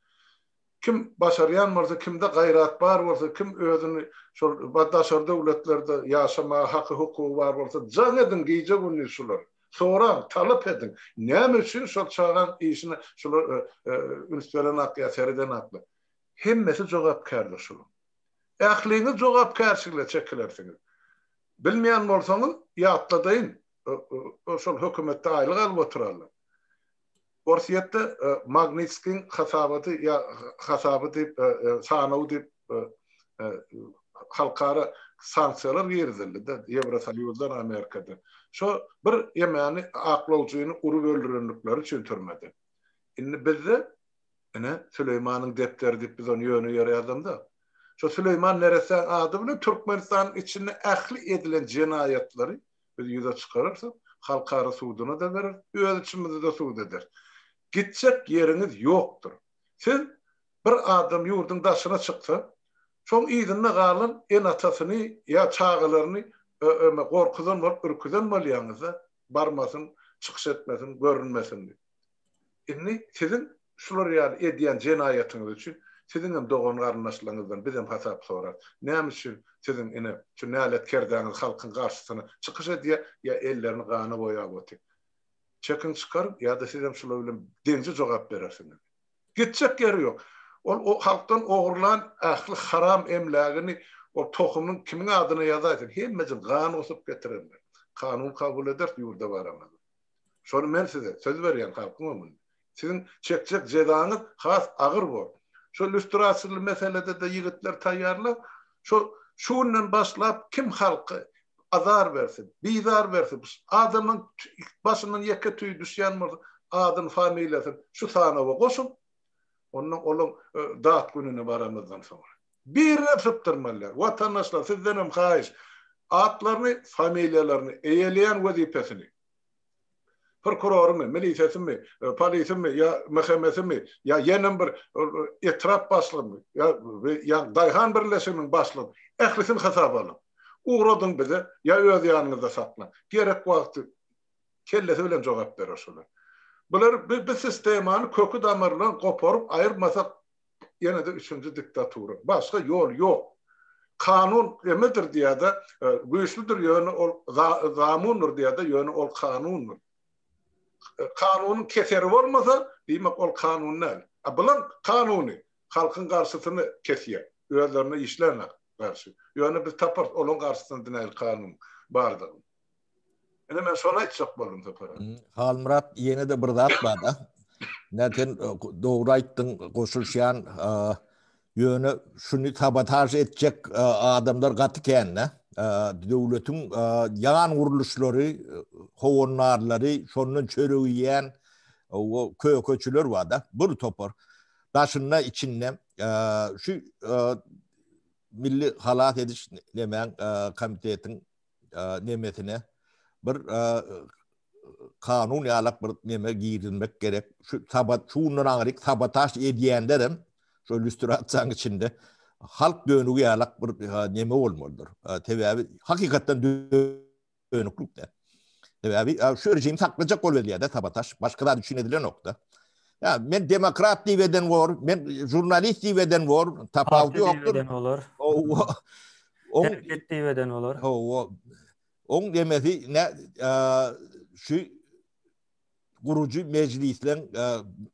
Kim başarýan bolsa, kimde gaýrat bar bolsa, kim özüni şol daşary döwletlerde ýaşamaga haky hukugy bar bolsa, jaň ediň gije-gündiz şulary. Soraň, talap ediň. Näme üçin şol çagaň işine şular üns berenok ýa seredenoklar? Hemmesi jogapkärdir şunuň. Ähliňiz jogapkärçilige çekilersiňiz. Bilmeýän bolsaňyz, ýatladaýyn, şol hökümetde aýlyk alyp oturanlar. Orsýetde Magnitskiň hasabaty ýa hasaby diýip, sanawy diýip halkara sanksiýalar girizildi-de, Ýewrosoýuzdan, Amerikadan. Şo bir ýemäni aklawjyny urup öldürendikleri üçin türmede. Indi bizde ine Süleýmanyň depderi diýip biz ony ýöne ýere ýazamzok. Şo Süleýman neressäň ady bilen Türkmenistanyň içinde ähli edilen jenaýatlary biz ýüze çykararys, halkara suduna-da bereris, öz içimizde-de sud ederis. Gitjek ýeriňiz ýokdur. Siz bir adam ýurduň daşyna çyksa, şoň yzynda galan ene-atasyny ýa çagalaryny gorkuzan bolup ürküzen bolýaňyz-da, barmasyn, çykyş etmesin, görünmesin diýip. Indi siziň şular ýaly edýän jenaýatyňyz üçin siziňem dogan-garyndaşlaryňyzdan bizem hasap sorarys. Näme üçin siziň ine şu nälet kerdäňiz halkyň garşysyna çykyş edýär ýa ellerini gana boýap otyr? Çekiň çykaryň ýa-da sizem şular bilen deňje jogap berersiňiz. Gitjek ýeri ýok. Ol o halkdan ogurlan ähli haram emlägini ol tohumynyň kimiň adyna ýazaýsyn, hemmejin gan gusup getirenler. Kanun kabul ederis ýurda baramyzda. Şony men size söz berýän halkyň öňünde. Siziň çekjek jezaňyz has agyr bor. Şo lýustrasiýaly meselede-de ýigitler taýýarla. Şo şu günden başlap kim halka azar berse, bizar berse, adamyň başyndan ýeke tüý düşýän bolsa, adyny, familiýasyny şu sanawa goşuň. Ondan olaň dat gününe baramyzdan soňra. Birinem sypdyrmalylar. Watandaşlar sizdenem haýyş, atlaryny, familiýalaryny, eýeleýän wezipesini, prokurorymy, milisesimi, polisimi ýa MHM-simi ýa ýenem bir etrap başlygymy ýa ýa daýhan birleşiginiň başlygymy ählisini hasaba alyň. Ugradyň bize ýa öz ýanyňyzda saklaň. Gerek wagty kellesi bilen jogap berer şolar. Bular bu sistemany köki damaryndan goparyp aýyrmasak ýene-de üçünji diktatura. Başga ýol ýok. Kanun emedir diýýär-de, güýçlüdir ýöne ol zamundyr diýýär-de, ýöne ol kanundyr. Kanunyň keseri bolmasa, diýmek ol kanun däl. A bular kanuny halkyň garşysyna kesýär. Özlerine işlän garşy. Ýöne biz taparys olaryň garşysyna nähili kanun bardygyny. Ine men şony aýtjak boldum Sapar aga. Halmyrat ýene-de bir zat bar-da. Nä sen dogry aýtdyň, goşulyşýan. Ýöne şuny sabotaž etjek adamlar gaty kän-de. Döwletiň ýan gurluşlary, howandarlary, şondan çörek iýýän kökeçiler bar-da, bir topar. Daşynda, içinde şu Milli halas ediş nemäň komitetiň nemesine bir kanun ýalak bir neme girizmek gerek. Şu sabat şundan aňryk sabotaž edýänlerem şu lýustrasiýanyň içinde halk dönügi ýalak bir neme bolmalydyr. Sebäbi hakykatdan dönüklik de. Sebäbi şu rejimi saklajak bolup edýär-de sabotaž. Başga zat üçin edilenok-da. Ya men demokrat diýip eden bor, men žurnalist diýip eden bor, tapawudy ýokdur. Eden bolar. Oň hereket diýip eden bolar. Hawa. Oň demesi ne şu gurujy mejlisleň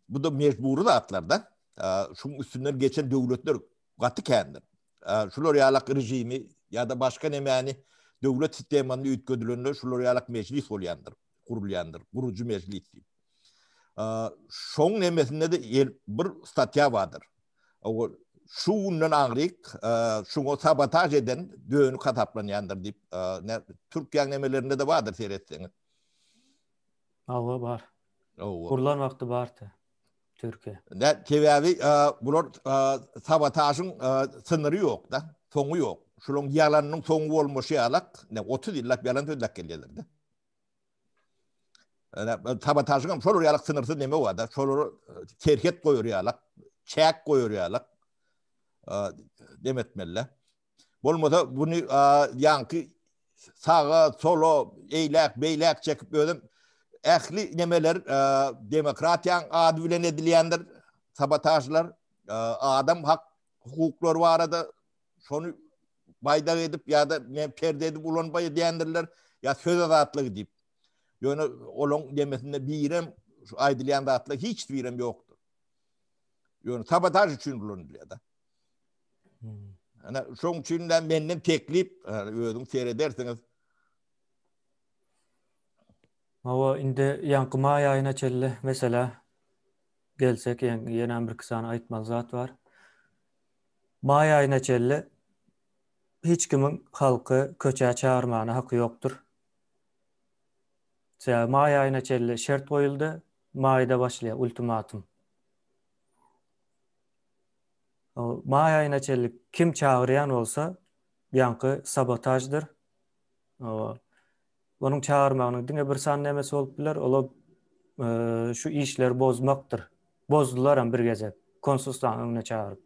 bu da mejbury zatlar-da. Şuň üstünden geçen döwletler gaty kändir. Şular ýalak rejimi ýa-da başga nemäni döwlet sistemany üýtgedilende şular ýalak mejlis bolýandyr, gurulýandyr, gurujy mejlis diýip. Şoň nemesinde de bir statýa bardyr. O şu günden aňryk şuňa sabotaž eden dönük hasaplanýandyr diýip, Türkiýäň nemelerinde de bardyr seretseňiz. Hawa bar. Gurlan wagty bardy. Türkiýe. Ne sebäbi bular sabotažyň synyry ýok-da, soňy ýok. Şularyň ýalanynyň soňy bolmaşy ýalak, ne 30 ýyllap ýalan sözläp gelýärler-de. Sabotažyň hem şolar ýalak sınyrsyz neme bar-da, şolara serhet goýar ýalak, çäk goýar ýalak dem etmeli. Bolmasa bunu ýaňky saga, sola, eýläk, beýläk çekip özüm ähli nemeler demokratiýaň ady bilen edilýändir, sabotažlar, adam hak hukuklary barada şony baýdak edip ýa-da ne perde edip ulanyp edýändirler, ýa söz azatlygy diýip. Ýöne olaň demesinde birem şu aýdylýan zatlar hiç birem ýokdur. Ýöne sabotaž üçin ulanylýar-da. Hmm. Ana şoň üçin de menden teklip özüň seredersiňiz. Hawa, indi ýaňky maý aýyna çenli mesela gelsek, ýene bir iki sany aýtmaly zat bar. Maý aýyna çenli hiç kimiň halky köçä çagyrmana haky ýokdur. Sebäbi maý aýyna çenli şert goýuldy, maýda başlaýar ultimatum. Maý aýyna çenli kim çagyrýan bolsa, ýaňky sabotaždyr. Onuň çagyrmagynyň diňe bir sany nemesi bolup biler, ola şu işleri bozmakdyr. Bozdular hem bir gezek, konsulstanyň öňüne çagyryp.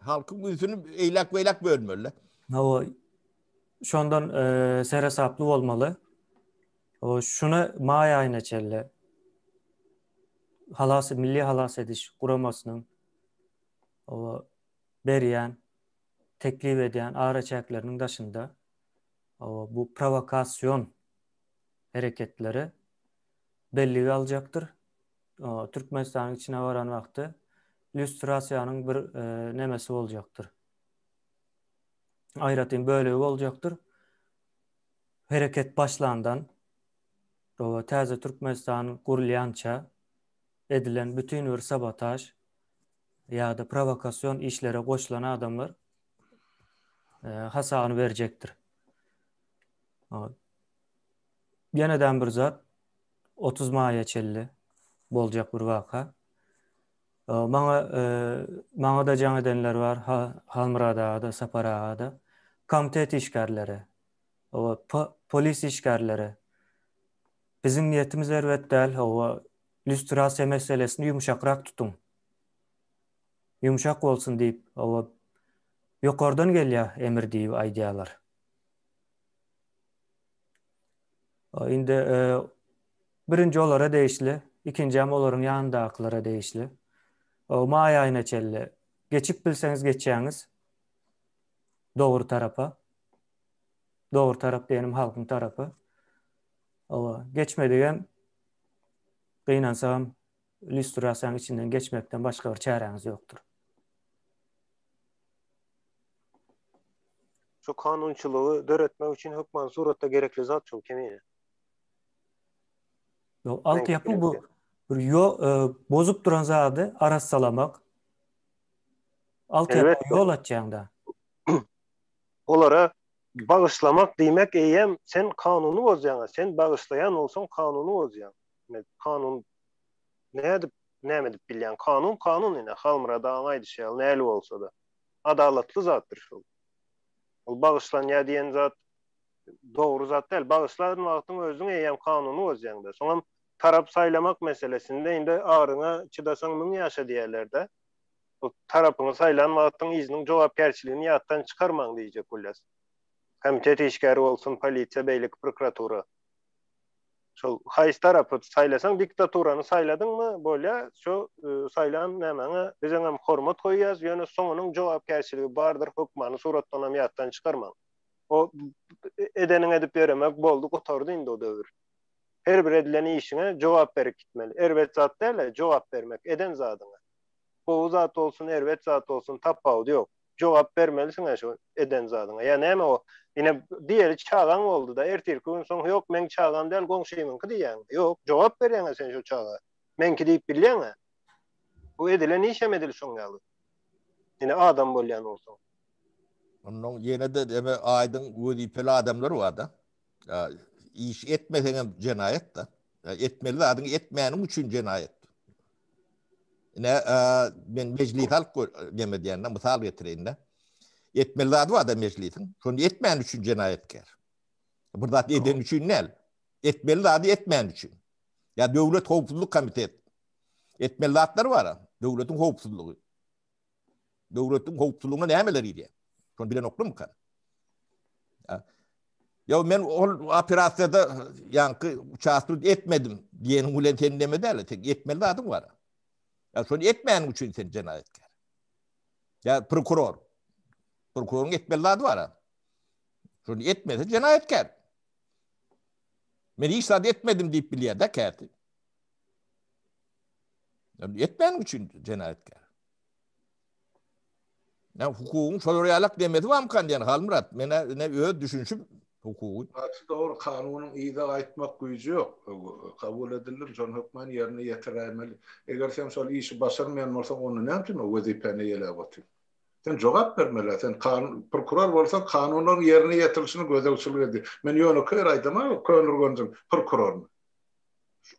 Halkyň ünsüni eýläk-beýläk bölmeli. Hawa, şondan seresaply bolmaly. Şuny maý aýyna çenli halas Milli halas ediş guramasynyň berýän, teklip edýän araçäkleriniň daşynda bu prowokasion hereketleri bellige aljakdyr. Türkmenistanyň içine baran wagty lýustrasiýanyň bir nemesi boljakdyr. Aýratyn bölegi boljakdyr. Hereket başlandan täze Türkmenistan gurulýança edilen bütin bir sabotaž ýa-da prowokasion işlere goşulan adamlar hasabyny berjekdir. Ýeneden bir zat, 30 maýa çenli boljak bir waka. Maňa maňa-da jaň edenler bar, Halmyrat aga-da, Sapar aga-da. Komitet işgärleri, polis işgärleri. Biziň niýetimiz erbet däl, hawa, lýustrasiýa meselesini ýumşakrak tutuň. Ýumşak bolsun diýip, hawa, ýokardan gelýär emir diýip aýdýarlar. Indi birinji olara degişli, ikinjem olaryň ýanyndakylara degişli. Maý aýyna çenli geçip bilseňiz geçýäňiz dogry tarapa. Dogry tarap diýenim halkyň tarapy. Owa, geçmedigem gynansagam lýustrasiýanyň içinden geçmekden başga bir çäräňiz ýokdur. Şu kanunçylygy döretmek üçin hökman suratda gerekli zat şol kemine. Ýok, altyapy bu bir ýo e, bozup duran zady arassalamak. Altyapy ýol açýaňda. Olara bagyşlamak diýmek eýýäm sen kanuny bozýaň, sen bagyşlaýan bolsaň kanuny bozýaň. Kanun nädip näme edip bilýäň? Kanun kanun ine Halmyrat agaň aýdyşy ýaly näli bolsa-da. Adalatly zatdyr şol. Ol bagyşlanýar diýen zat dogry zat däl. Bagyşlan wagtyň özüň eýýäm kanuny bozýaň-da. Soňam tarap saýlamak meselesinde indi aryňa çydasaň müň ýaşa diýerler-dä. Ol tarapyňy saýlan wagtyň yzynyň jogapkärçiligini ýatdan çykarmaň diýjek bolýas. Komitet işgäri bolsun, polisiýa, beýleki prokuratura. Şol haýsy tarapy saýlasaň diktaturany saýladyňmy bolýa şo saýlan nämäňe biziňem hormat goýýas ýöne soňunyň jogapkärçiligi bardyr hökmany suratdanam ýatdan çykarmaň. O edeniňi edip ýöremek boldy gutardy indi o döwür. Her bir edilen işiňe jogap berip gitmeli. Erbet zat däl-de jogap bermek eden zadyňa. Gowy zat bolsun erbet zat bolsun tapawudy ýok. Jogap bermelisiň-ä şo eden zadyňa. Ýa näme o, ine, diýeli çagaň boldy-da, ertirki gün soň ýok, meň çagam däl, goňşymyňky diýýäň. Ýok, jogap berýäň-ä sen şo çaga. Meňki diýip bilýäň-ä. Bu edilen işem edil şoň ýaly. Ine, adam bolýan bolsaň. Onnoň ýene-de deme aýdyň wezipeli adamlar bar-da. Iş etmeseňem jenaýat-da. Etmeli zadyňy etmäniň üçin jenaýat. Ine, men mejlis alyp neme diýende mysal getireýin-de. Etmeli zady bar-da mejlisiň. Şony etmän üçin jenaýatkär. Bir zat eden üçin däl. Etmeli zady etmän üçin. Ýa döwlet howpsuzlyk komitet. Etmeli zatlary bar. Döwletiň howpsuzlygy. Döwletiň howpsuzlygyna nämeler girýär? Şony bilenoklarmyka? Ýa men ol operasiýada ýaňky uçastwt etmedim diýeniň bilen sen neme däl, sen etmeli zadyň bar. Ýa şony etmäniň üçin sen jenaýatkär. Ýa prokuror. Prokuroryň etmeli zady bar. Şony etmese jenaýatkär. Men hiç zat etmedim diýip bilýär-de käti. Etmäniň üçin jenaýatkär. Ýa hukugyň şolar ýalak demesi barmykan diýen Halmyrat. Men ine öz düşünişim hukugy. Gaty dogry kanunyň yza gaýtmak güýji ýok. Kabul edildim şony hökman ýerine ýetiräýmeli. Eger sen şol işi başarmaýan bolsaň onda näme üçin o wezipäni eýeläp otyň? Sen jogap bermeli sen kanun prokuror bolsaň kanunlaryň ýerine ýetirilişine gözegçilik edýär. Men ýönekeý aýdamok Köneürgenjiň prokuroryny.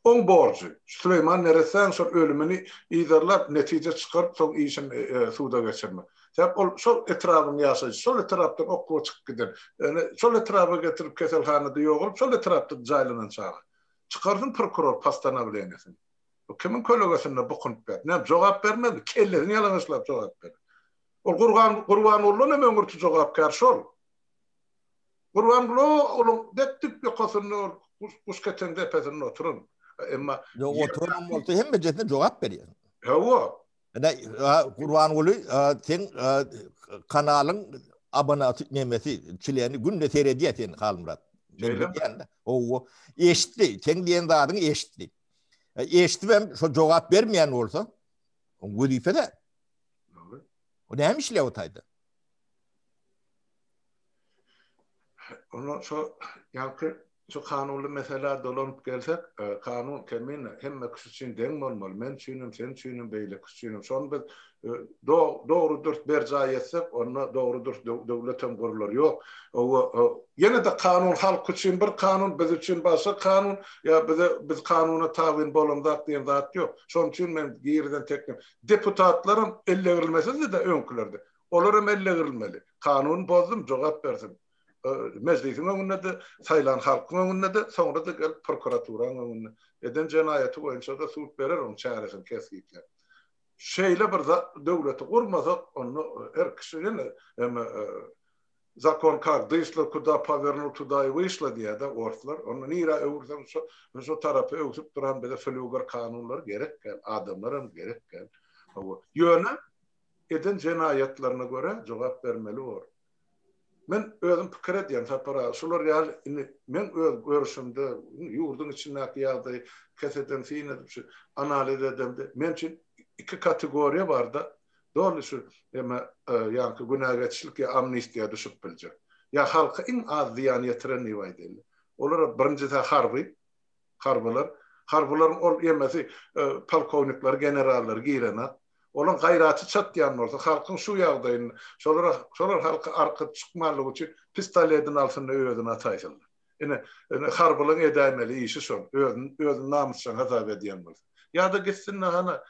Oň borjy, Süleýman neressäň şol ölümini yzarlap, netije çykaryp, soň işini suda geçirmek. Sebäp ol şol etrabyň ýaşaýjysy, şol etrapdan okuwa çykyp giden, ýöne şol etraba getirip keselhanada ýogalyp, şol etrapda jaýlanan çaga. Çykarsyn prokuror postanowleniýesini. Bu kimiň kölegesinde bukunyp ýatyr? Näme, jogap bermezmi? Kellesini ýalaňaçlap jogap berer. Ol Gurban Gurbangulydan hem öňürti jogapkär şol. Gurbanguly onuň dek dik ýokasynda ol Guşketeň depesinde oturan. Emma Ýok, oturanam bolsa hemmejesine jogap berýär. Hawa. Ine, Gurbanguly seň kanalyň abonaty nemesi, çleni günde seredýär sen Halmyrat. Men bilýän-de. Hawa. Eşitdi, seň diýen zadyňy eşitdi. Eşidibem şo jogap bermeýän bolsa, oň wezipe-dä. O näme işleýär o taýda? Onda şo ýaňky şu kanunly meselä dolanyp gelsek, kanun kemine hemme kişi üçin deň bolmaly, men üçinem, sen üçinem, beýleki üçinem. Şony biz dogry dürs berjaý etsek, onda dogry dürs döwletem gurlar. Ýok, ýene-de kanun halk üçin bir kanun, biz üçin başga kanun, ýa bize biz kanuna tabyn bolamzak diýen zat ýok. Şonuň üçin men girizen teklip deputatlaram ellegirilmesizdi-de öňkülerde. Olar hem ellegirilmeli. Kanuny bozdum, jogap bersin. Mejlisiň öňünde-de, saýlan halkyň öňünde-de, soňra-da gelip prokuraturaň öňünde. Eden jenaýaty boýunça-da sud berer oň çäresini kesgitläp. Şeýle bir döwleti gurmasak, onda her kişi ýene eme zakon kak dyşla kuda powernul tuda i wyşla diýýär-de orslar. Onda nirä öwürseň şo şo tarapa öwsüp duran bize flýuger kanunlary gerek däl, adamlaram gerek däl. Hawa. Ýöne eden jenaýatlaryna görä jogap bermeli bor. Men özüm pikir edýän Sapar aga, şular ýaly indi meň öz görüşimde ýurduň içindäki ýagdaýy keseden syn edip şu analiz edemde men üçin iki kategoriýa barda doly şu eme ýaňky günä geçişlik ýa amnistiýa düşüp biljek. Ýa halka iň az zyýan ýetiren diýip aýdaýly. Olara birinjisi harby Harbylar. Harbylaryň ol emesi polkownikleri, generallary girenak. Olaň gaýraty çatýan bolsa, halkyň şu ýagdaýynda, şolara, şolar halka arka çykmanlygy üçin pistoledini alsyn-da özüni ataýsynlar. Ine, ine harbylaryň edäýmeli işi şol, özüni, özüni namysjaň hasap edýän bolsa. Ýa-da gitsin-de hana,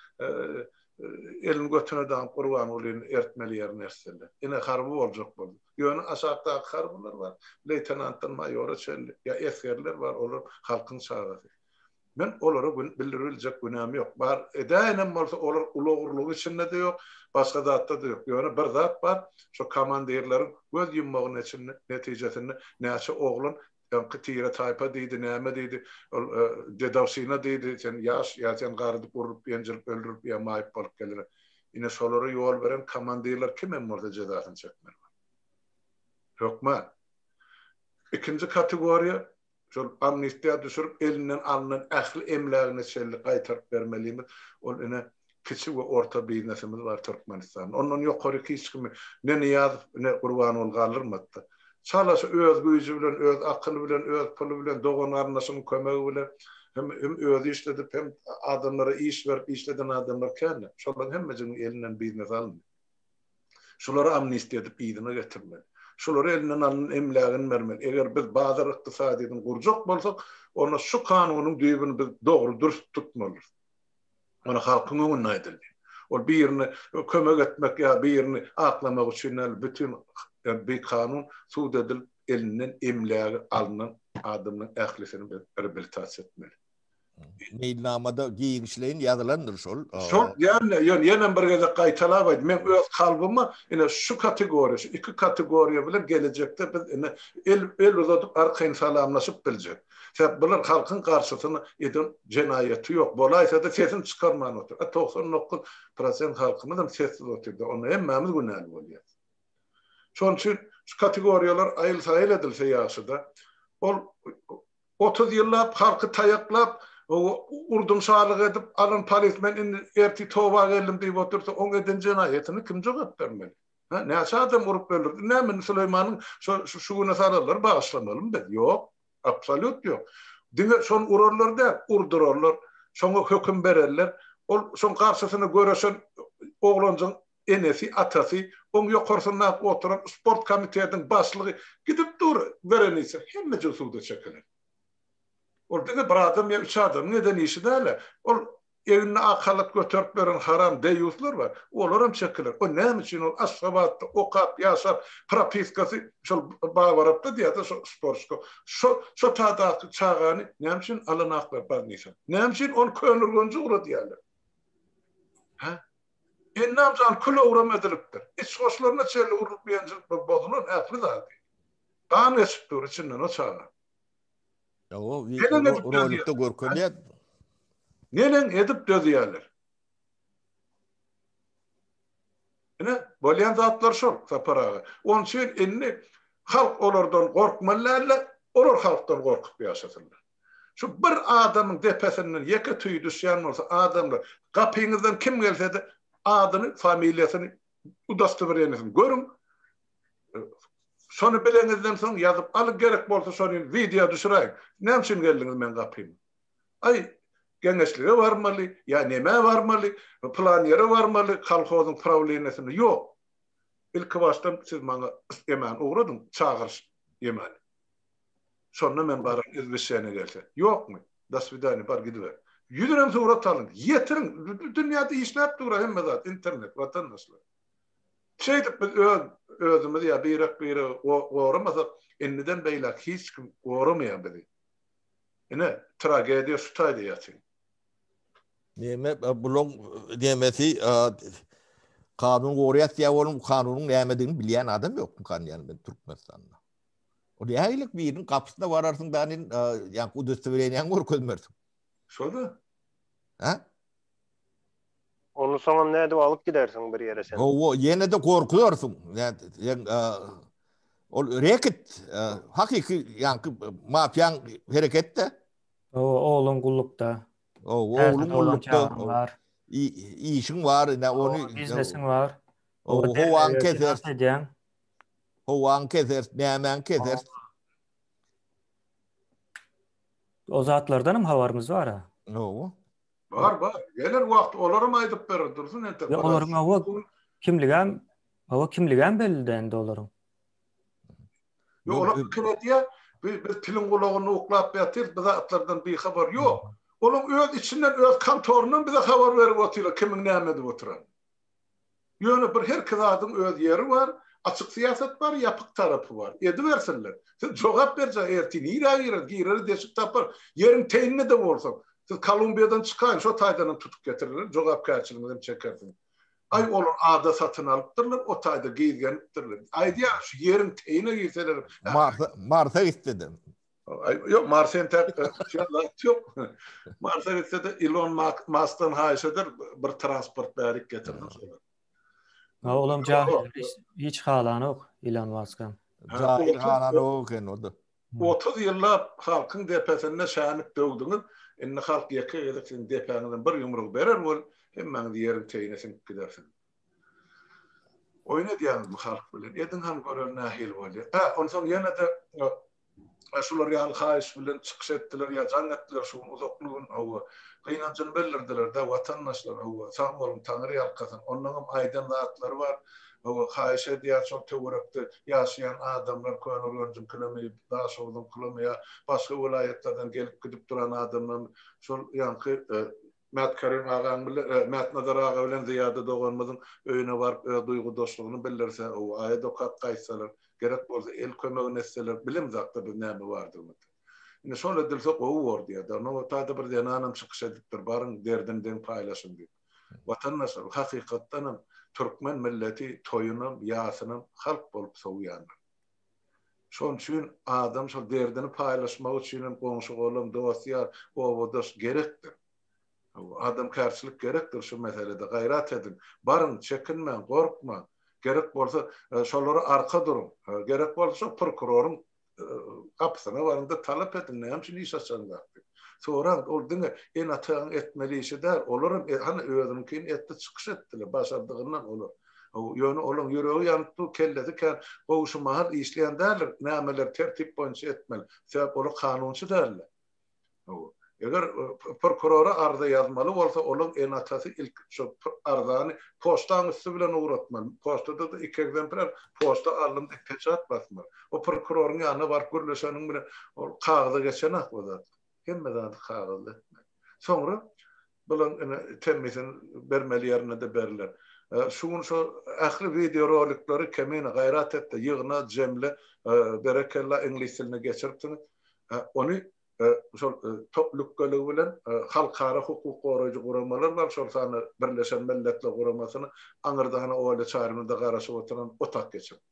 elini götüne daňyp Gurbangulyny ertmeli ýerine ertsinler. Ine harby boljak boldy. Ýöne aşakdaky harbylar bar, leýtenantdan maýora çenli, ýa esgerler bar, olar halkyň çagasy. Men olara gün bildiribiljek günäm ýok. Bar edäýenem bolsa olar ulag-urlugy içinde-de ýok, başga zatda-da ýok. Ýöne bir zat bar, şo komandirleriň göz ýummagyny içinde, netijesinde näçe oglan ýaňky tire-taýpa diýdi, näme diýdi, ol dedowşina diýdi, sen ýaş ýa sen garry diýip urlup, ýenjilip, öldürip ýa maýyp bolup geler. Ine şolara ýol beren komandirler kimem bolsa jezasyny çekmeli. Hökman. Ikinji kategoriýa şol amnistiýa düşürip elinden alnan ähli emlägine çenli gaýtaryp bermelimiz. Ol ine kiçi we orta biznesimiz bar Türkmenistanda. Ondan ýokary hiç kimi ne Nyýazow ne Gurbanguly galdyrmady-da. Çalaşy öz güýji bilen, öz akyly bilen, öz puly bilen, dogan-garyndaşynyň kömegi bilen hem hem özi işledip, hem adamlara iş berip işleden adamlar kän-de. Şolaryň hemmejiginiň elinden biznes alyndy. Şulary amnistiýa edip yzyna getirmeli. Şulary elinden alynan emlägini bermeli. Eger biz bazar ykdysadyýetini gurjak bolsak, onda şu kanunyň düýbüni biz dogry dürs tutmalydyrys. Ony halkyň öňünde aýdyldy. Ol birine kömek etmek ýa birini aklamak üçin däl, bütin bikanun sud edilip elinden emlägi alnan adamlaryň ählisini biz reabilitasiýa etmeli. Meýilnamada giňişleýin ýazylandyr şol. Şol, ýöne, ýöne ýenem bir gezek gaýtalap aýt, meň öz kalbyma ine şu kategoriýa, şu iki kategoriýa bilen gelejekde biz ine el el uzadyp arkaýyn salamlaşyp biljek. Sebäp bular halkyň garşysyna eden jenaýaty ýok. Bolaýsa-da sesini çykarman otyr. A 99 prosent halkymyzam sessiz otyrda. Onda hemmämiz günäli bolýas. Şonuň üçin şu kategoriýalar aýyl-saýyl edilse ýagşyda. Ol 30 ýyllap halky taýaklap, urdum şalyk edip alan polismen indi ertir toba geldim diýip otursa, oň eden jenaýatyna kim jogap bermeli? Hä, näçe adam urup öldürdi? Näme indi Süleýmanyň şo şu güne salanlary bagyşlamalymy biz? Ýok. Absolýut ýok. Diňe şony urarlar däl, urdurarlar, şoňa höküm bererler. Ol şoň garşysyna göreşen oglanjygyň enesi, atasy, oň ýokarsyndaky oturan sport komitetiniň başlygy gidip dur, Werenisa, hemmejigi suda çekiler. Ol diňe bir adam ýa üç adamyň eden işi däl-ä. Ol egnine ak halat göterip ýören haram deýýuslar bar. Olaram çekiler. O näme üçin ol Aşgabatda okap, ýaşap, propiskasy şol Babarapda diýýär-de şo sportçka. Şo şo tadaky çagany näme üçin alanaklar bolnisa? Näme üçin ony Köneürgenje ugradýarlar? Hä? Ennam jan kül-owram edilipdir. Iç goşlaryna çenli urlup ýenjilip bozulan ähli zady. Gan geçip dur içinden o çaga. O rolikde görkezýär. Neneň edip dözýärler? Ine, bolýan zatlar şol, Sapar aga. Onuň üçin indi halk olardan gorkmaly däl-de, olar halkdan gorkup ýaşasynlar. Şu bir adamyň depesinden ýeke tüý düşýän bolsa, adamlar, gapyňyzdan kim gelse-de, adyny, familiýasyny, udostowreniýesini görüň, Şony bileňizden soň ýazyp alyň gerek bolsa şony wideo düşüräýiň. Näme üçin geldiňiz meň gapyma? Aý, geňeşlige barmaly, ýa nämä barmaly, pylan ýere barmaly, kolhozyň prawleniýesine. Ýok. Ilki başdan siz maňa emäni ugradyň, çagyryş emäni. Şonda men bararyn izwişeniýe gelse. Ýokmy? Do swidaniýa, bar gidiber. Ýüzünem surat alyň, ýetiriň. Dünýäde işläp dur-a hemme zat, internet, watandaşlar. Şeýdip biz öz özümizi ýa birek-biregi goramasak, indiden beýläk hiç kim goramaýar bizi. Ine, tragediýa şu taýda ýatyr. Neme bulaň nemesi kanun goraýas diýýär onuň kanunyň nämedigini bilýän adam ýokmykan diýýän men Türkmenistanda. O nähili biriniň gapysyna bararsyň da nin ýaňky udostowreniýaňy görkezmersiň. Şo-da. Ha? Ony soňam nädip alyp gidersiň bir ýere sen? Hawa, ýene-de gorkuzarsyň. Ol reket, hakyky ýaňky mafiýaň hereketde. Hawa, ogluň gullukda. Hawa, ogluň gullukda. Işiň bar, ine ony biznesiň bar. Howaň keser. Howaň keser, nämäň keser. O zatlardan hem habarymyz bar-a. Hawa. Bar, bar. Geler wagt olaram aýdyp berer, dursun entek. Ýok, olaryň hawa kimligem, hawa kimligem belli däl indi olaryň. Ýok, olar pikir edýär, biz, biz piliň gulagynda uklap ýatyrys, bu zatlardan bihabar. Ýok. Olaň öz içinden, öz kontoryndan bize habar berip otyrlar, kimiň näme edip oturanyny. Ýöne bir herki zadyň öz ýeri bar, açyk syýasat bar, ýapyk tarapy bar. Edibersinler. Siz jogap berjek ertir nirä girer, girere deşik tapar. Ýeriň teýinde-de bolsaň, siz Kolumbiýadan çykaýyň, şo taýdanam tutup getirerler, jogapkärçiligiňizem çekersiňiz. Aý olar ada satyn alypdyrlar, o taýda gizlenipdirler. Aýdýan şu ýeriň teýine girselerem. Marsa, Marsa gitse-de. Ýok, Marsa entäk zat ýok. Marsa gitse-de Ilon Maskdan haýyş eder, bir transport bärik getirsin şolar. Ha, olam jahil hiç halanok Ilon Maskam. Jahil halanok eken o-da. 30 ýyllap halkyň depesinde şänik döwdüňiz, indi halk ýeke gezek siziň depäňizden bir ýumruk berer bol, hemmäňiz ýeriň teýine siňip gidersiňiz. Oýun edýäňizmi halk bilen? Ediň hany göreli nähili bolýar. Hä, onsoň ýene-de şular ýaly haýyş bilen çykyş etdiler ýa jaň etdiler şu gün uzakly gün hawa. Gynanjyny bildirdiler-de watandaşlar hawa, sag boluň Taňry ýalkasyn. Onnoňam aýdan zatlary bar. Hawa, haýyş edýär şol töwerekde ýaşaýan adamlar Köneürgenjiňkilemi, Daşoguzyňkylamy ýa başga welaýatlardan gelip gidip duran adamlarmy şol ýaňky Mätkerim agaň bilen, Mätnazar aga bilen Zyýada doganymyzyň öýüne baryp öz duýgudaşlygyny bildirse, ow, aýat okap gaýtsalar, gerek bolsa el kömegini etseler, bilemzakda biz näme bardygymyzy. Indi şol edilse gowy bor diýýär. Nobatada bir zenanam çykyş edipdir, baryň derdini deň paýlaşyň diýip. Watandaşlar, hakykatdanam türkmen milleti toýunam, ýasynam halk bolup sowýandyr. Şonuň üçin adam şol derdini paýlaşmak üçin hem goňşy-golam, dost-ýar, obadaş gerekdir. Adamkärçilik gerekdir şu meselede. Gaýrat ediň. Baryň, çekinmäň, gorkmaň. Gerek bolsa, şolara arka duruň. Gerek bolsa, şo prokuroryň gapysyna baryň-da, talap ediň, näme üçin iş açaňzak diýip. Soraň, ol diňe ene-ataň etmeli işi däl, olaram hany özüniňkini etdi, çykyş etdiler, başardygyndan olar. Ýöne olaň ýüregi ýanyp dur, kellesi kän gowy şu mahal işleýän däldir, nämeleri tertip boýunça etmeli. Sebäp olar kanunçy däldir. Eger prokurora arza ýazmaly bolsa, olaň ene-atasy ilk şo arzany poçtaň üsti bilen ugratmaly. Poçtada-da iki ekzempler poçta aldym diýip peçat basmaly. O prokuroryň ýanyna baryp gürleşeniň bilen ol kagyza geçenak o zat. Hemme zady kagyzda etmeli. Soňra bulaň ine temmisini bermeli ýerinde-de berler. Şu gün şo ähli wideo rolikleri Kemine gaýrat et-de ýygna, jemle, berekella iňlis diline geçiripsiňiz. Ony şol top lükgeligi bilen halkara hukuk goraýjy guramalar bar, şol sanda Birleşen Milletler Guramasyny aňyrdana Olýa Çarynada garaşyp oturan otak geçirip.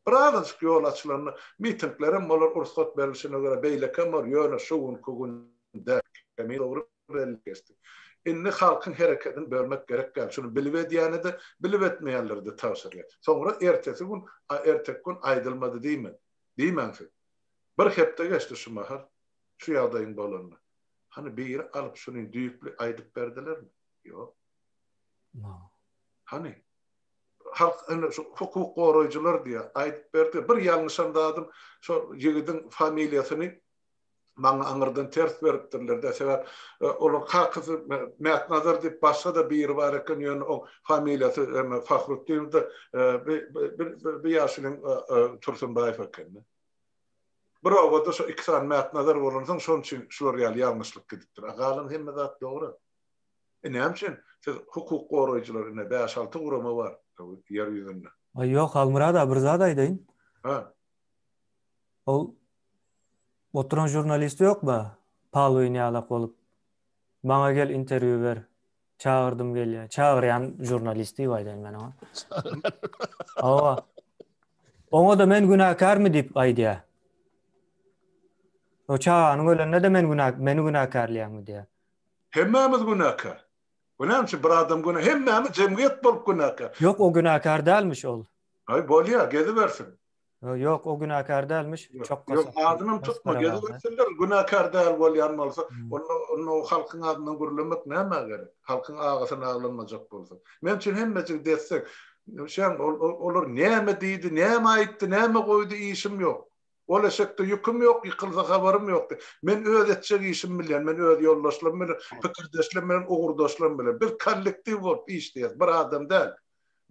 Birazajyk ýol açylanda mitinglerem bolar, rugsat berlişine görä beýlekem bor, ýöne şu günki günde Kemine dogry bellik geçdi. Indi halkyň herekedini bölmek gerek däl. Şuny bilip edýäne-de, bilip etmeýänlere-de tabşyrýar. Soňra ertesi gün, a erteki gün aýdylmady diýme. Diýmäň siz. Bir hepde geçdi şu mahal, şu ýagdaýyň bolanyna. Hany biri alyp şuny düýpli aýdyp berdilermi? Ýok. Hany? Halk indi şu hukuk goraýjylar diýýär, aýdyp berdi. Bir ýalňyşan zadym şo ýigidiň familiýasyny maňa aňyrdan ters beripdirler-de, sebäp olaň kakasy Mätnazar diýip başga-da biri bar eken, ýöne oň familiýasy Fahrutdinowda bir ýaşulyň Tursunbaýew eken-de. Bir obada şo iki sany Mätnazar bolansoň, şonuň üçin şular ýaly ýalňyşlyk gidipdir. A galan hemme zat dogry. E näme üçin siz hukuk goraýjylar ine bäş-alty gurama bar ýer ýüzünde. Aý ýok Halmyrat aga bir zat aýdaýyn. Hä. Ol oturan žurnalist ýokmy Palwin ýalak bolup maňa gel interwýu ber çagyrdym gelýär çagyrýan žurnalist diýip aýdaýyn men oňa. Hawa. Oňa-da men günäkärmi diýip aýdýar. O çaganyň ölenine-de men günä meni günäkärleýäňmi diýýär. Hemmämiz günäkär. Bu näme üçin bir adam günä hemmämiz jemgyýet bolup günäkär. Ýok o günäkär dälmiş ol. Aý bolýa gezibersin. Ýok o günäkär dälmiş. Çokga Ýok adynam tutma gezibersinler günäkär däl bolýan bolsa onda onda o halkyň adyndan gürlemek nämä gerek. Halkyň agasyna aglanmajak bolsa. Men üçin hemmejigi dessek. Şeň olar näme diýdi näme aýtdy näme goýdy işim ýok. Ol eşekde ýüküm ýok, ýykylsa habarym ýokdy. Men öz etjek işimi bilýän, men öz ýoldaşlarym bilen, pikirdeşlerim bilen, ugurdaşlarym bilen. Biz kollektiw bolup işleýäris, bir adam däl.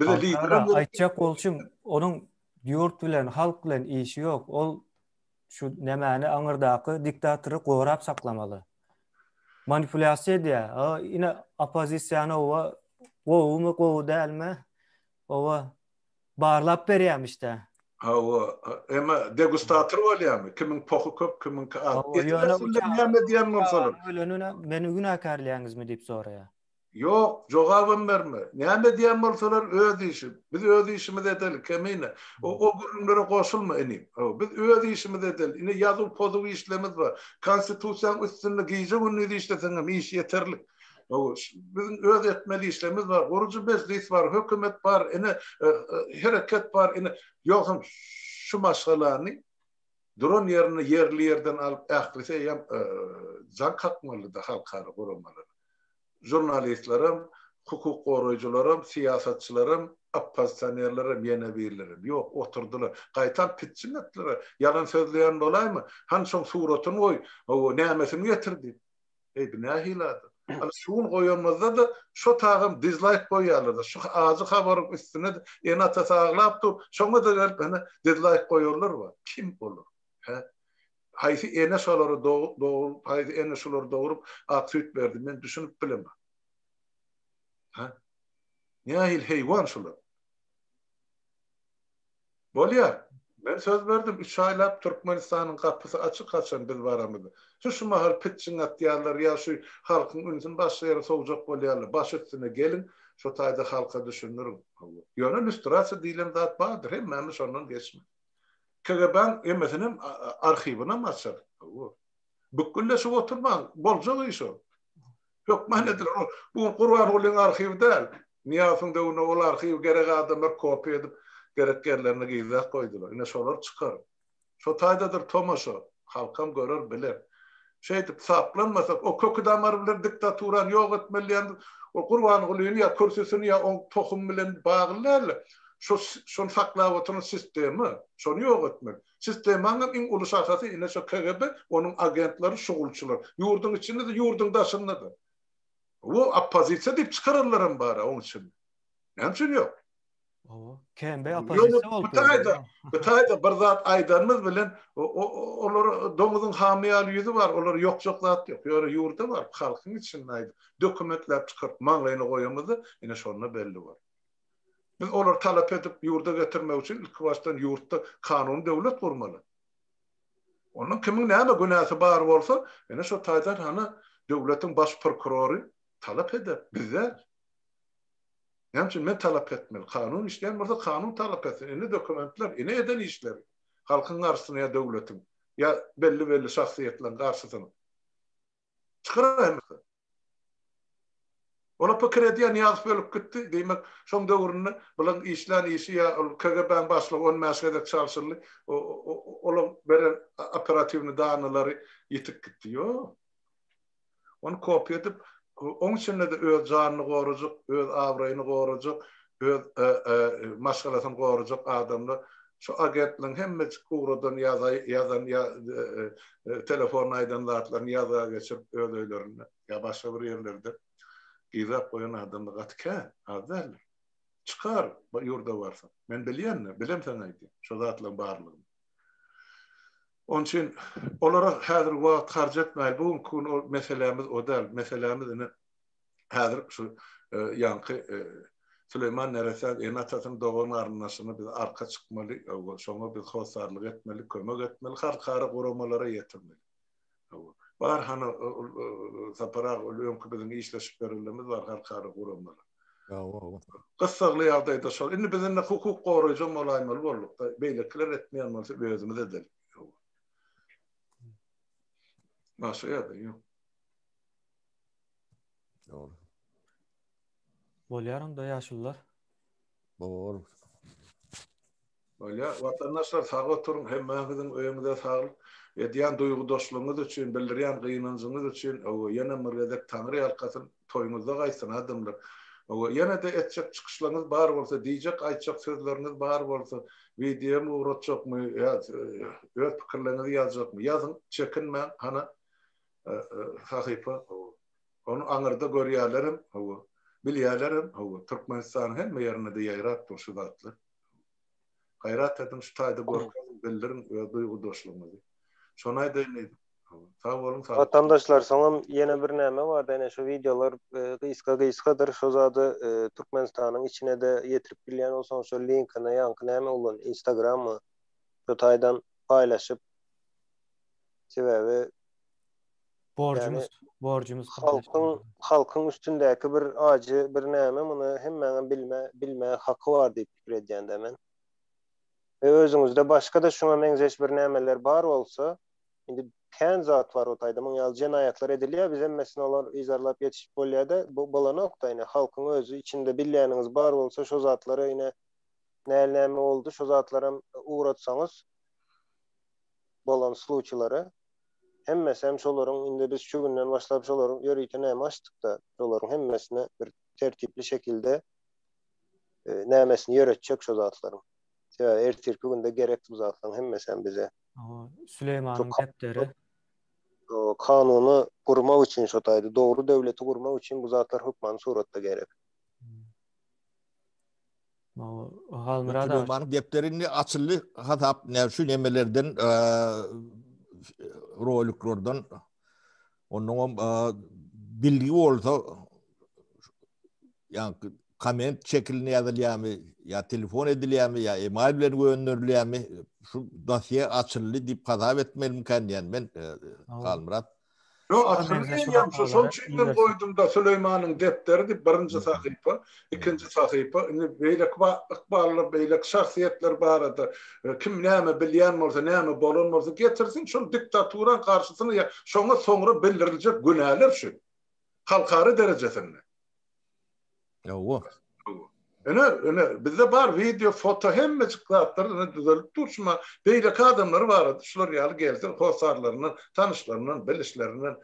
Bize liderem gerek. Aýtjak bolşum, onuň ýurt bilen, halk bilen işi ýok. Ol şu nämäni aňyrdaky diktatory gorap saklamaly. Manipulýasiýa edýär. A ine oppozisiýany owa gowumy, gowy dälmi? Owa Barlap berýämiş-dä. Hawa, emma degustator bolýarmy? Kimiň pohy köp, kimiňki az. Hawa, ýöne näme edýän bolsalar. Ölenine meni günäkärleýäňizmi diýip soraýar. Ýok, jogabam berme. Näme edýän bolsalar öz işi. Biz öz işimizi edeli, Kemine. O gürrüňlere goşulma inim. Hawa, biz öz işimizi edeli. Ine ýazuw-pozuw işlerimiz bar. Konstitusiýanyň üstünde gije-gündiz işleseňem iş ýeterlik. Biziň öz etmeli işlerimiz bar. Gurujy mejlis bar, hökümet bar, ine hereket bar, ine ýogsam şu maşgalany duran ýerinde ýerli ýerden alyp ählisi eýýäm jaň kakmalydy halkara guramalara. Žurnalistlerem, hukuk goraýjylaram, syýasatçylaram, oppozisionerlerem, ýene birlerem. Ýok, oturdylar. Gaýtam pitjiň etdiler. Ýalan sözleýän bolaýma? Hany şoň suratyny goý, nämesini getir diýip. Eý, bu nähili adam? Hany şu gün goýanymyzda-da şo tagam dizlaýk goýýarlar-da. Şu ajy habaryň üstüne-de ene-atasy aglap dur, şoňa-da gelip hany dizlaýk goýanlar bar. Kim olar? Hä? Haýsy ene şolary dogrup, haýsy ene şulary dogrup, ak süýt berdi? Men düşünip bilemok. Hä? Nähili heýwan şular? Bolýar. Men söz berdim, üç aýlap Türkmenistanyň gapysy açyk haçan biz baramyzda. Şu şu mahal pitjiň atýarlar ýa şu halkyň ünsüni başga ýere sowjak bolýarlar. Baş üstüne geliň, şo taýda halka düşündiriň. Hawa. Ýöne lýustrasiýa diýlen zat bardyr, hemmämiz şondan geçmeli. KGB-niň emesinem, arhiwinam açar. Hawa. Bükgülleşip oturmaň, boljak iş ol. Hökman ediler. Ol bu Gurbangulyň arhiwi däl. Nyýazowyň döwründe ol arhiwi gerek adamlar kopiýa edip, gerek ýerlerine gizläp goýdular. Ine şolar çykar. Şo taýdadyr tomaşa. Halkam görer, biler. Şeýdip saplanmasak, o köki-damary bilen diktaturany ýok etmeli diýen o Gurbangulyny ýa kürsüsini ýa oň tohumy bilen bagly däl-de, şo şony saklap oturan sistema, şony ýok etmeli. Sistemaňam iň uly şahasy ine şo KGB, onuň agentleri, şugulçylar. Ýurduň içinde-de, ýurduň daşynda-da. Bu oppozisiýa diýip çykaranlaram bar-a oň içinde. Näme üçin ýok? Hawa. KMB oppozisiýa bolup. Bu taýda, bu taýda bir zat aýdanymyz bilen olar doňuzyň hamy ýaly ýüzi bar, olar ýokjak zat ýok. Ýöne ýurda baryp, halkyň içinde aýdyp, dokumentläp çykaryp, maňlaýyna goýamyzda, ine şonda belli bolar. Biz olary talap edip ýurda getirmek üçin ilkibaşdan ýurtda kanuny döwlet gurmaly. Ondan kimiň näme günäsi bar bolsa, ine şo taýdan hany döwletiň baş prokurory talap eder. Biz däl. Näme üçin men talap etmeli? Kanun işleýän bolsa kanun talap etsin. Ine dokumentler, ine eden işleri. Halkyň garşysyna ýa döwletiň, ýa belli-belli şahsyýetleriň garşysyna. Çykarar hemmesi. Ola pikir edýän Nyýazow ölüp gitdi, diýmek, şoň döwründe bulaň işlän işi ýa ol KGB-niň başlygy on bäş gezek çalşyldy, olaň beren operatiwnyý danylary ýitip gitdi. Ýok. Ony kopiýa edip, oň içinde-de öz janyny gorajak, öz abraýyny gorajak, öz maşgalasyny gorajak adamlar şu agentligiň hemmejik ugradan ýazan ýa telefonda aýdan zatlaryny ýazga geçirip öz öýlerinde ýa başga bir ýerlerde gizläp goýan adamlar gaty kän, az däldir. Çykar ýurda barsaň. Men bilýän-de, bilemsoň aýdýan şo zatlaryň barlygyny. Onuň üçin olara häzir wagt harç etmäýli. Bu günki gün ol meselämiz o däl. Meselämiz ine häzir şu ýaňky Süleýman neressäň ene-atasyny, dogan-garyndaşyna biz arka çykmaly, şoňa biz hossarlyk etmeli, kömek etmeli, halkara guramalara ýetirmeli. Bar hany Sapar aga ol öňki biziň işleşip berenlerimiz bar halkara guramalar. Gyssagly ýagdaýda şol. Indi biz indi hukuk goraýjam bolaýmaly bolduk-da. Beýlekiler etmeýän bolsa özümiz edeli. Başga ýagdaý ýok. Dogry. Bolýar onda ýaşulular. Bor. Bolýar. Watandaşlar sag oturyň, hemmäňiziň öýüňize saglyk. Edýän duýgudaşlygyňyz üçin, bildirýän gynanjyňyz üçin, hawa, ýenem bir gezek Taňry ýalkasyn, toýuňyzda gaýtsyn adamlar. Hawa, ýene-de etjek çykyşlaryňyz bar bolsa, diýjek, aýtjak sözleriňiz bar bolsa, wideom ugratjakmy ýa öz pikirleriňizi ýazjakmy, ýazyň, çekinmäň, hana, sahypa, hawa. Ony aňyrda görýärlerem, hawa, bilýärlerem, hawa, Türkmenistanyň hemme ýerinde-de ýaýrap dur şu zatlar. Gaýrat ediň şu taýda görkeziň, bildiriň öz duýgudaşlygyňyzy. Şony aýdaýyn diýdim. Sag boluň, sag. Watandaşlar soňam ýene bir näme barda ene şu wideolar gysga gysgadyr şo zady Türkmenistanyň içinede ýetirip bilýän bolsaň şo linkini ýaňky näme ulan instagrammy şo taýdan paýlaşyp sebäbi Borjumyz, borjumyz. Halkyň halkyň üstündäki bir ajy bir näme muny hemmäňem bilme bilmäge haky bar diýip pikir edýän-dä men. We özüňizde başga-da şuňa meňzeş bir nämeler bar bolsa, indi kän zat bar o taýda muň ýaly jenaýatlar edilýär biz hemmesini olar yzarlap ýetişip bolýada bolanok-da ine halkyň özi içinde bilýäniňiz bar bolsa şo zatlary ine näl näme boldy şo zatlaram ugratsaňyz bolan sluçilere hemmesem şolaryň indi biz şu günden başlap şolaryň ýörite näme açdykda şolaryň hemmesine bir tertipli şekilde e, nämesini ýöretjek şo zatlaryň. Sebäbi ertirki günde gerek bu zatlaryň hemmesem bize. Süleýmanyň depderi. Kanuny gurmak üçin şo taýda dogry döwleti gurmak üçin bu zatlar hökmany suratda gerek. Halmyrat aga. Süleýmanyň depderi indi açyldy hasap näme şu nemelerden roliklerden onnoňam bilgi bolsa ýa komment şekilinde ýazylýarmy ýa telefon edilýärmi ýa email bilen gönderilýärmi şu dosýe açyldy diýip hasap etmelimikän diýen men Halmyrat. Ýok, açyldy diýýän, şo şol üçin men goýdum-da Süleýmanyň depderi diýip birinji sahypa, ikinji sahypa, indi beýleki ykballar, beýleki şahsyýetler barada kim näme bilýän bolsa, näme bolan bolsa getirsin, şol diktaturaň garşysyna ýa şoňa soňra bildiriljek günäler şu. Halkara derejesinde. Ýowa. Ine, ine, bizde bar wideo, foto hemmejik zatlar ine düzelip dur şuma. Beýleki adamlar barada şular ýaly gelsin, hossarlaryndan, tanyşlaryndan, bilişlerinden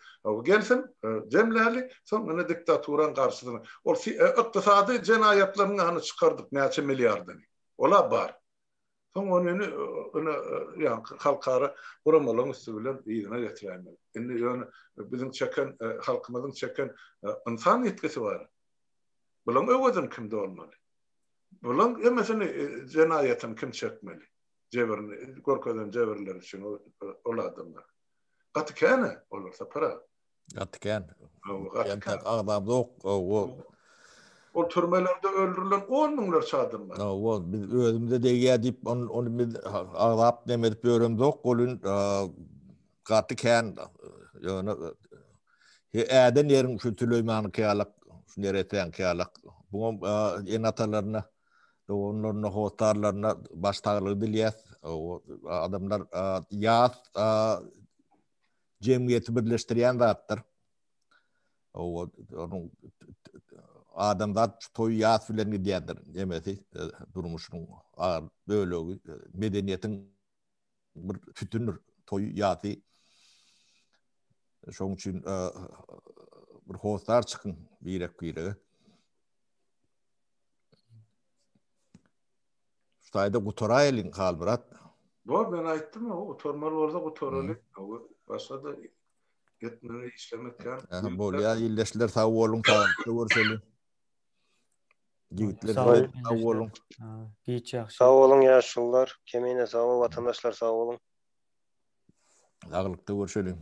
gelsin, e, jemläli, soň ine diktaturaň garşysyna. Ol e, ykdysady jenaýatlaryň hany çykardyk näçe milliardyny. Ola bar. Soň ony ine, ine ýaňky halkara guramalaryň üsti bilen yzyna getiräýmeli. Indi ýöne biziň çeken, e, halkymyzyň çeken ynsan ýitgisi bar. Bulaň öwezini kim dolmaly? Bulaň hemmesini jenaýatyny kim çekmeli? Jebrini, görkezen jebirleri üçin ol adamlar. Gaty kän-ä olar Sapar aga. Gaty kän. Gaty kän. Agzamzok. Ol türmelerde öldürilen on müňlerçe adam bar. Hawa, biz özümize degýär diýip, ony biz agzap neme edip ýöremzok, ol gaty kän. Ýöne äden ýeriň şu Süleýmanyňky ýalak, şu neressäňki ýalak. Buňam ene-atalaryna, doganlaryna, hossarlaryna baş saglygy dilýäs. Adamlar ýas jemgyýeti birleşdirýän zatdyr. Onuň adamzat şu toý ýas bilen gidýändir nemesi, durmuşynyň agyr bölegi, medeniýetiň bir sütündir toý ýasy. Şonuň üçin bir hossar çykyň birek-birege. Şu taýda gutaraýalyň Halmyrat. Bor men aýtdym o gutarmaly bolsa gutaraly. Başga-da etmeli işlemek kän. Bolýar ildeşler sag boluň saglykda görşeliň. Ýigitler sag boluň. Giç ýagşy. Sag boluň ýaşulular. Kemine sag bol watandaşlar sag boluň. Saglykda görşeliň.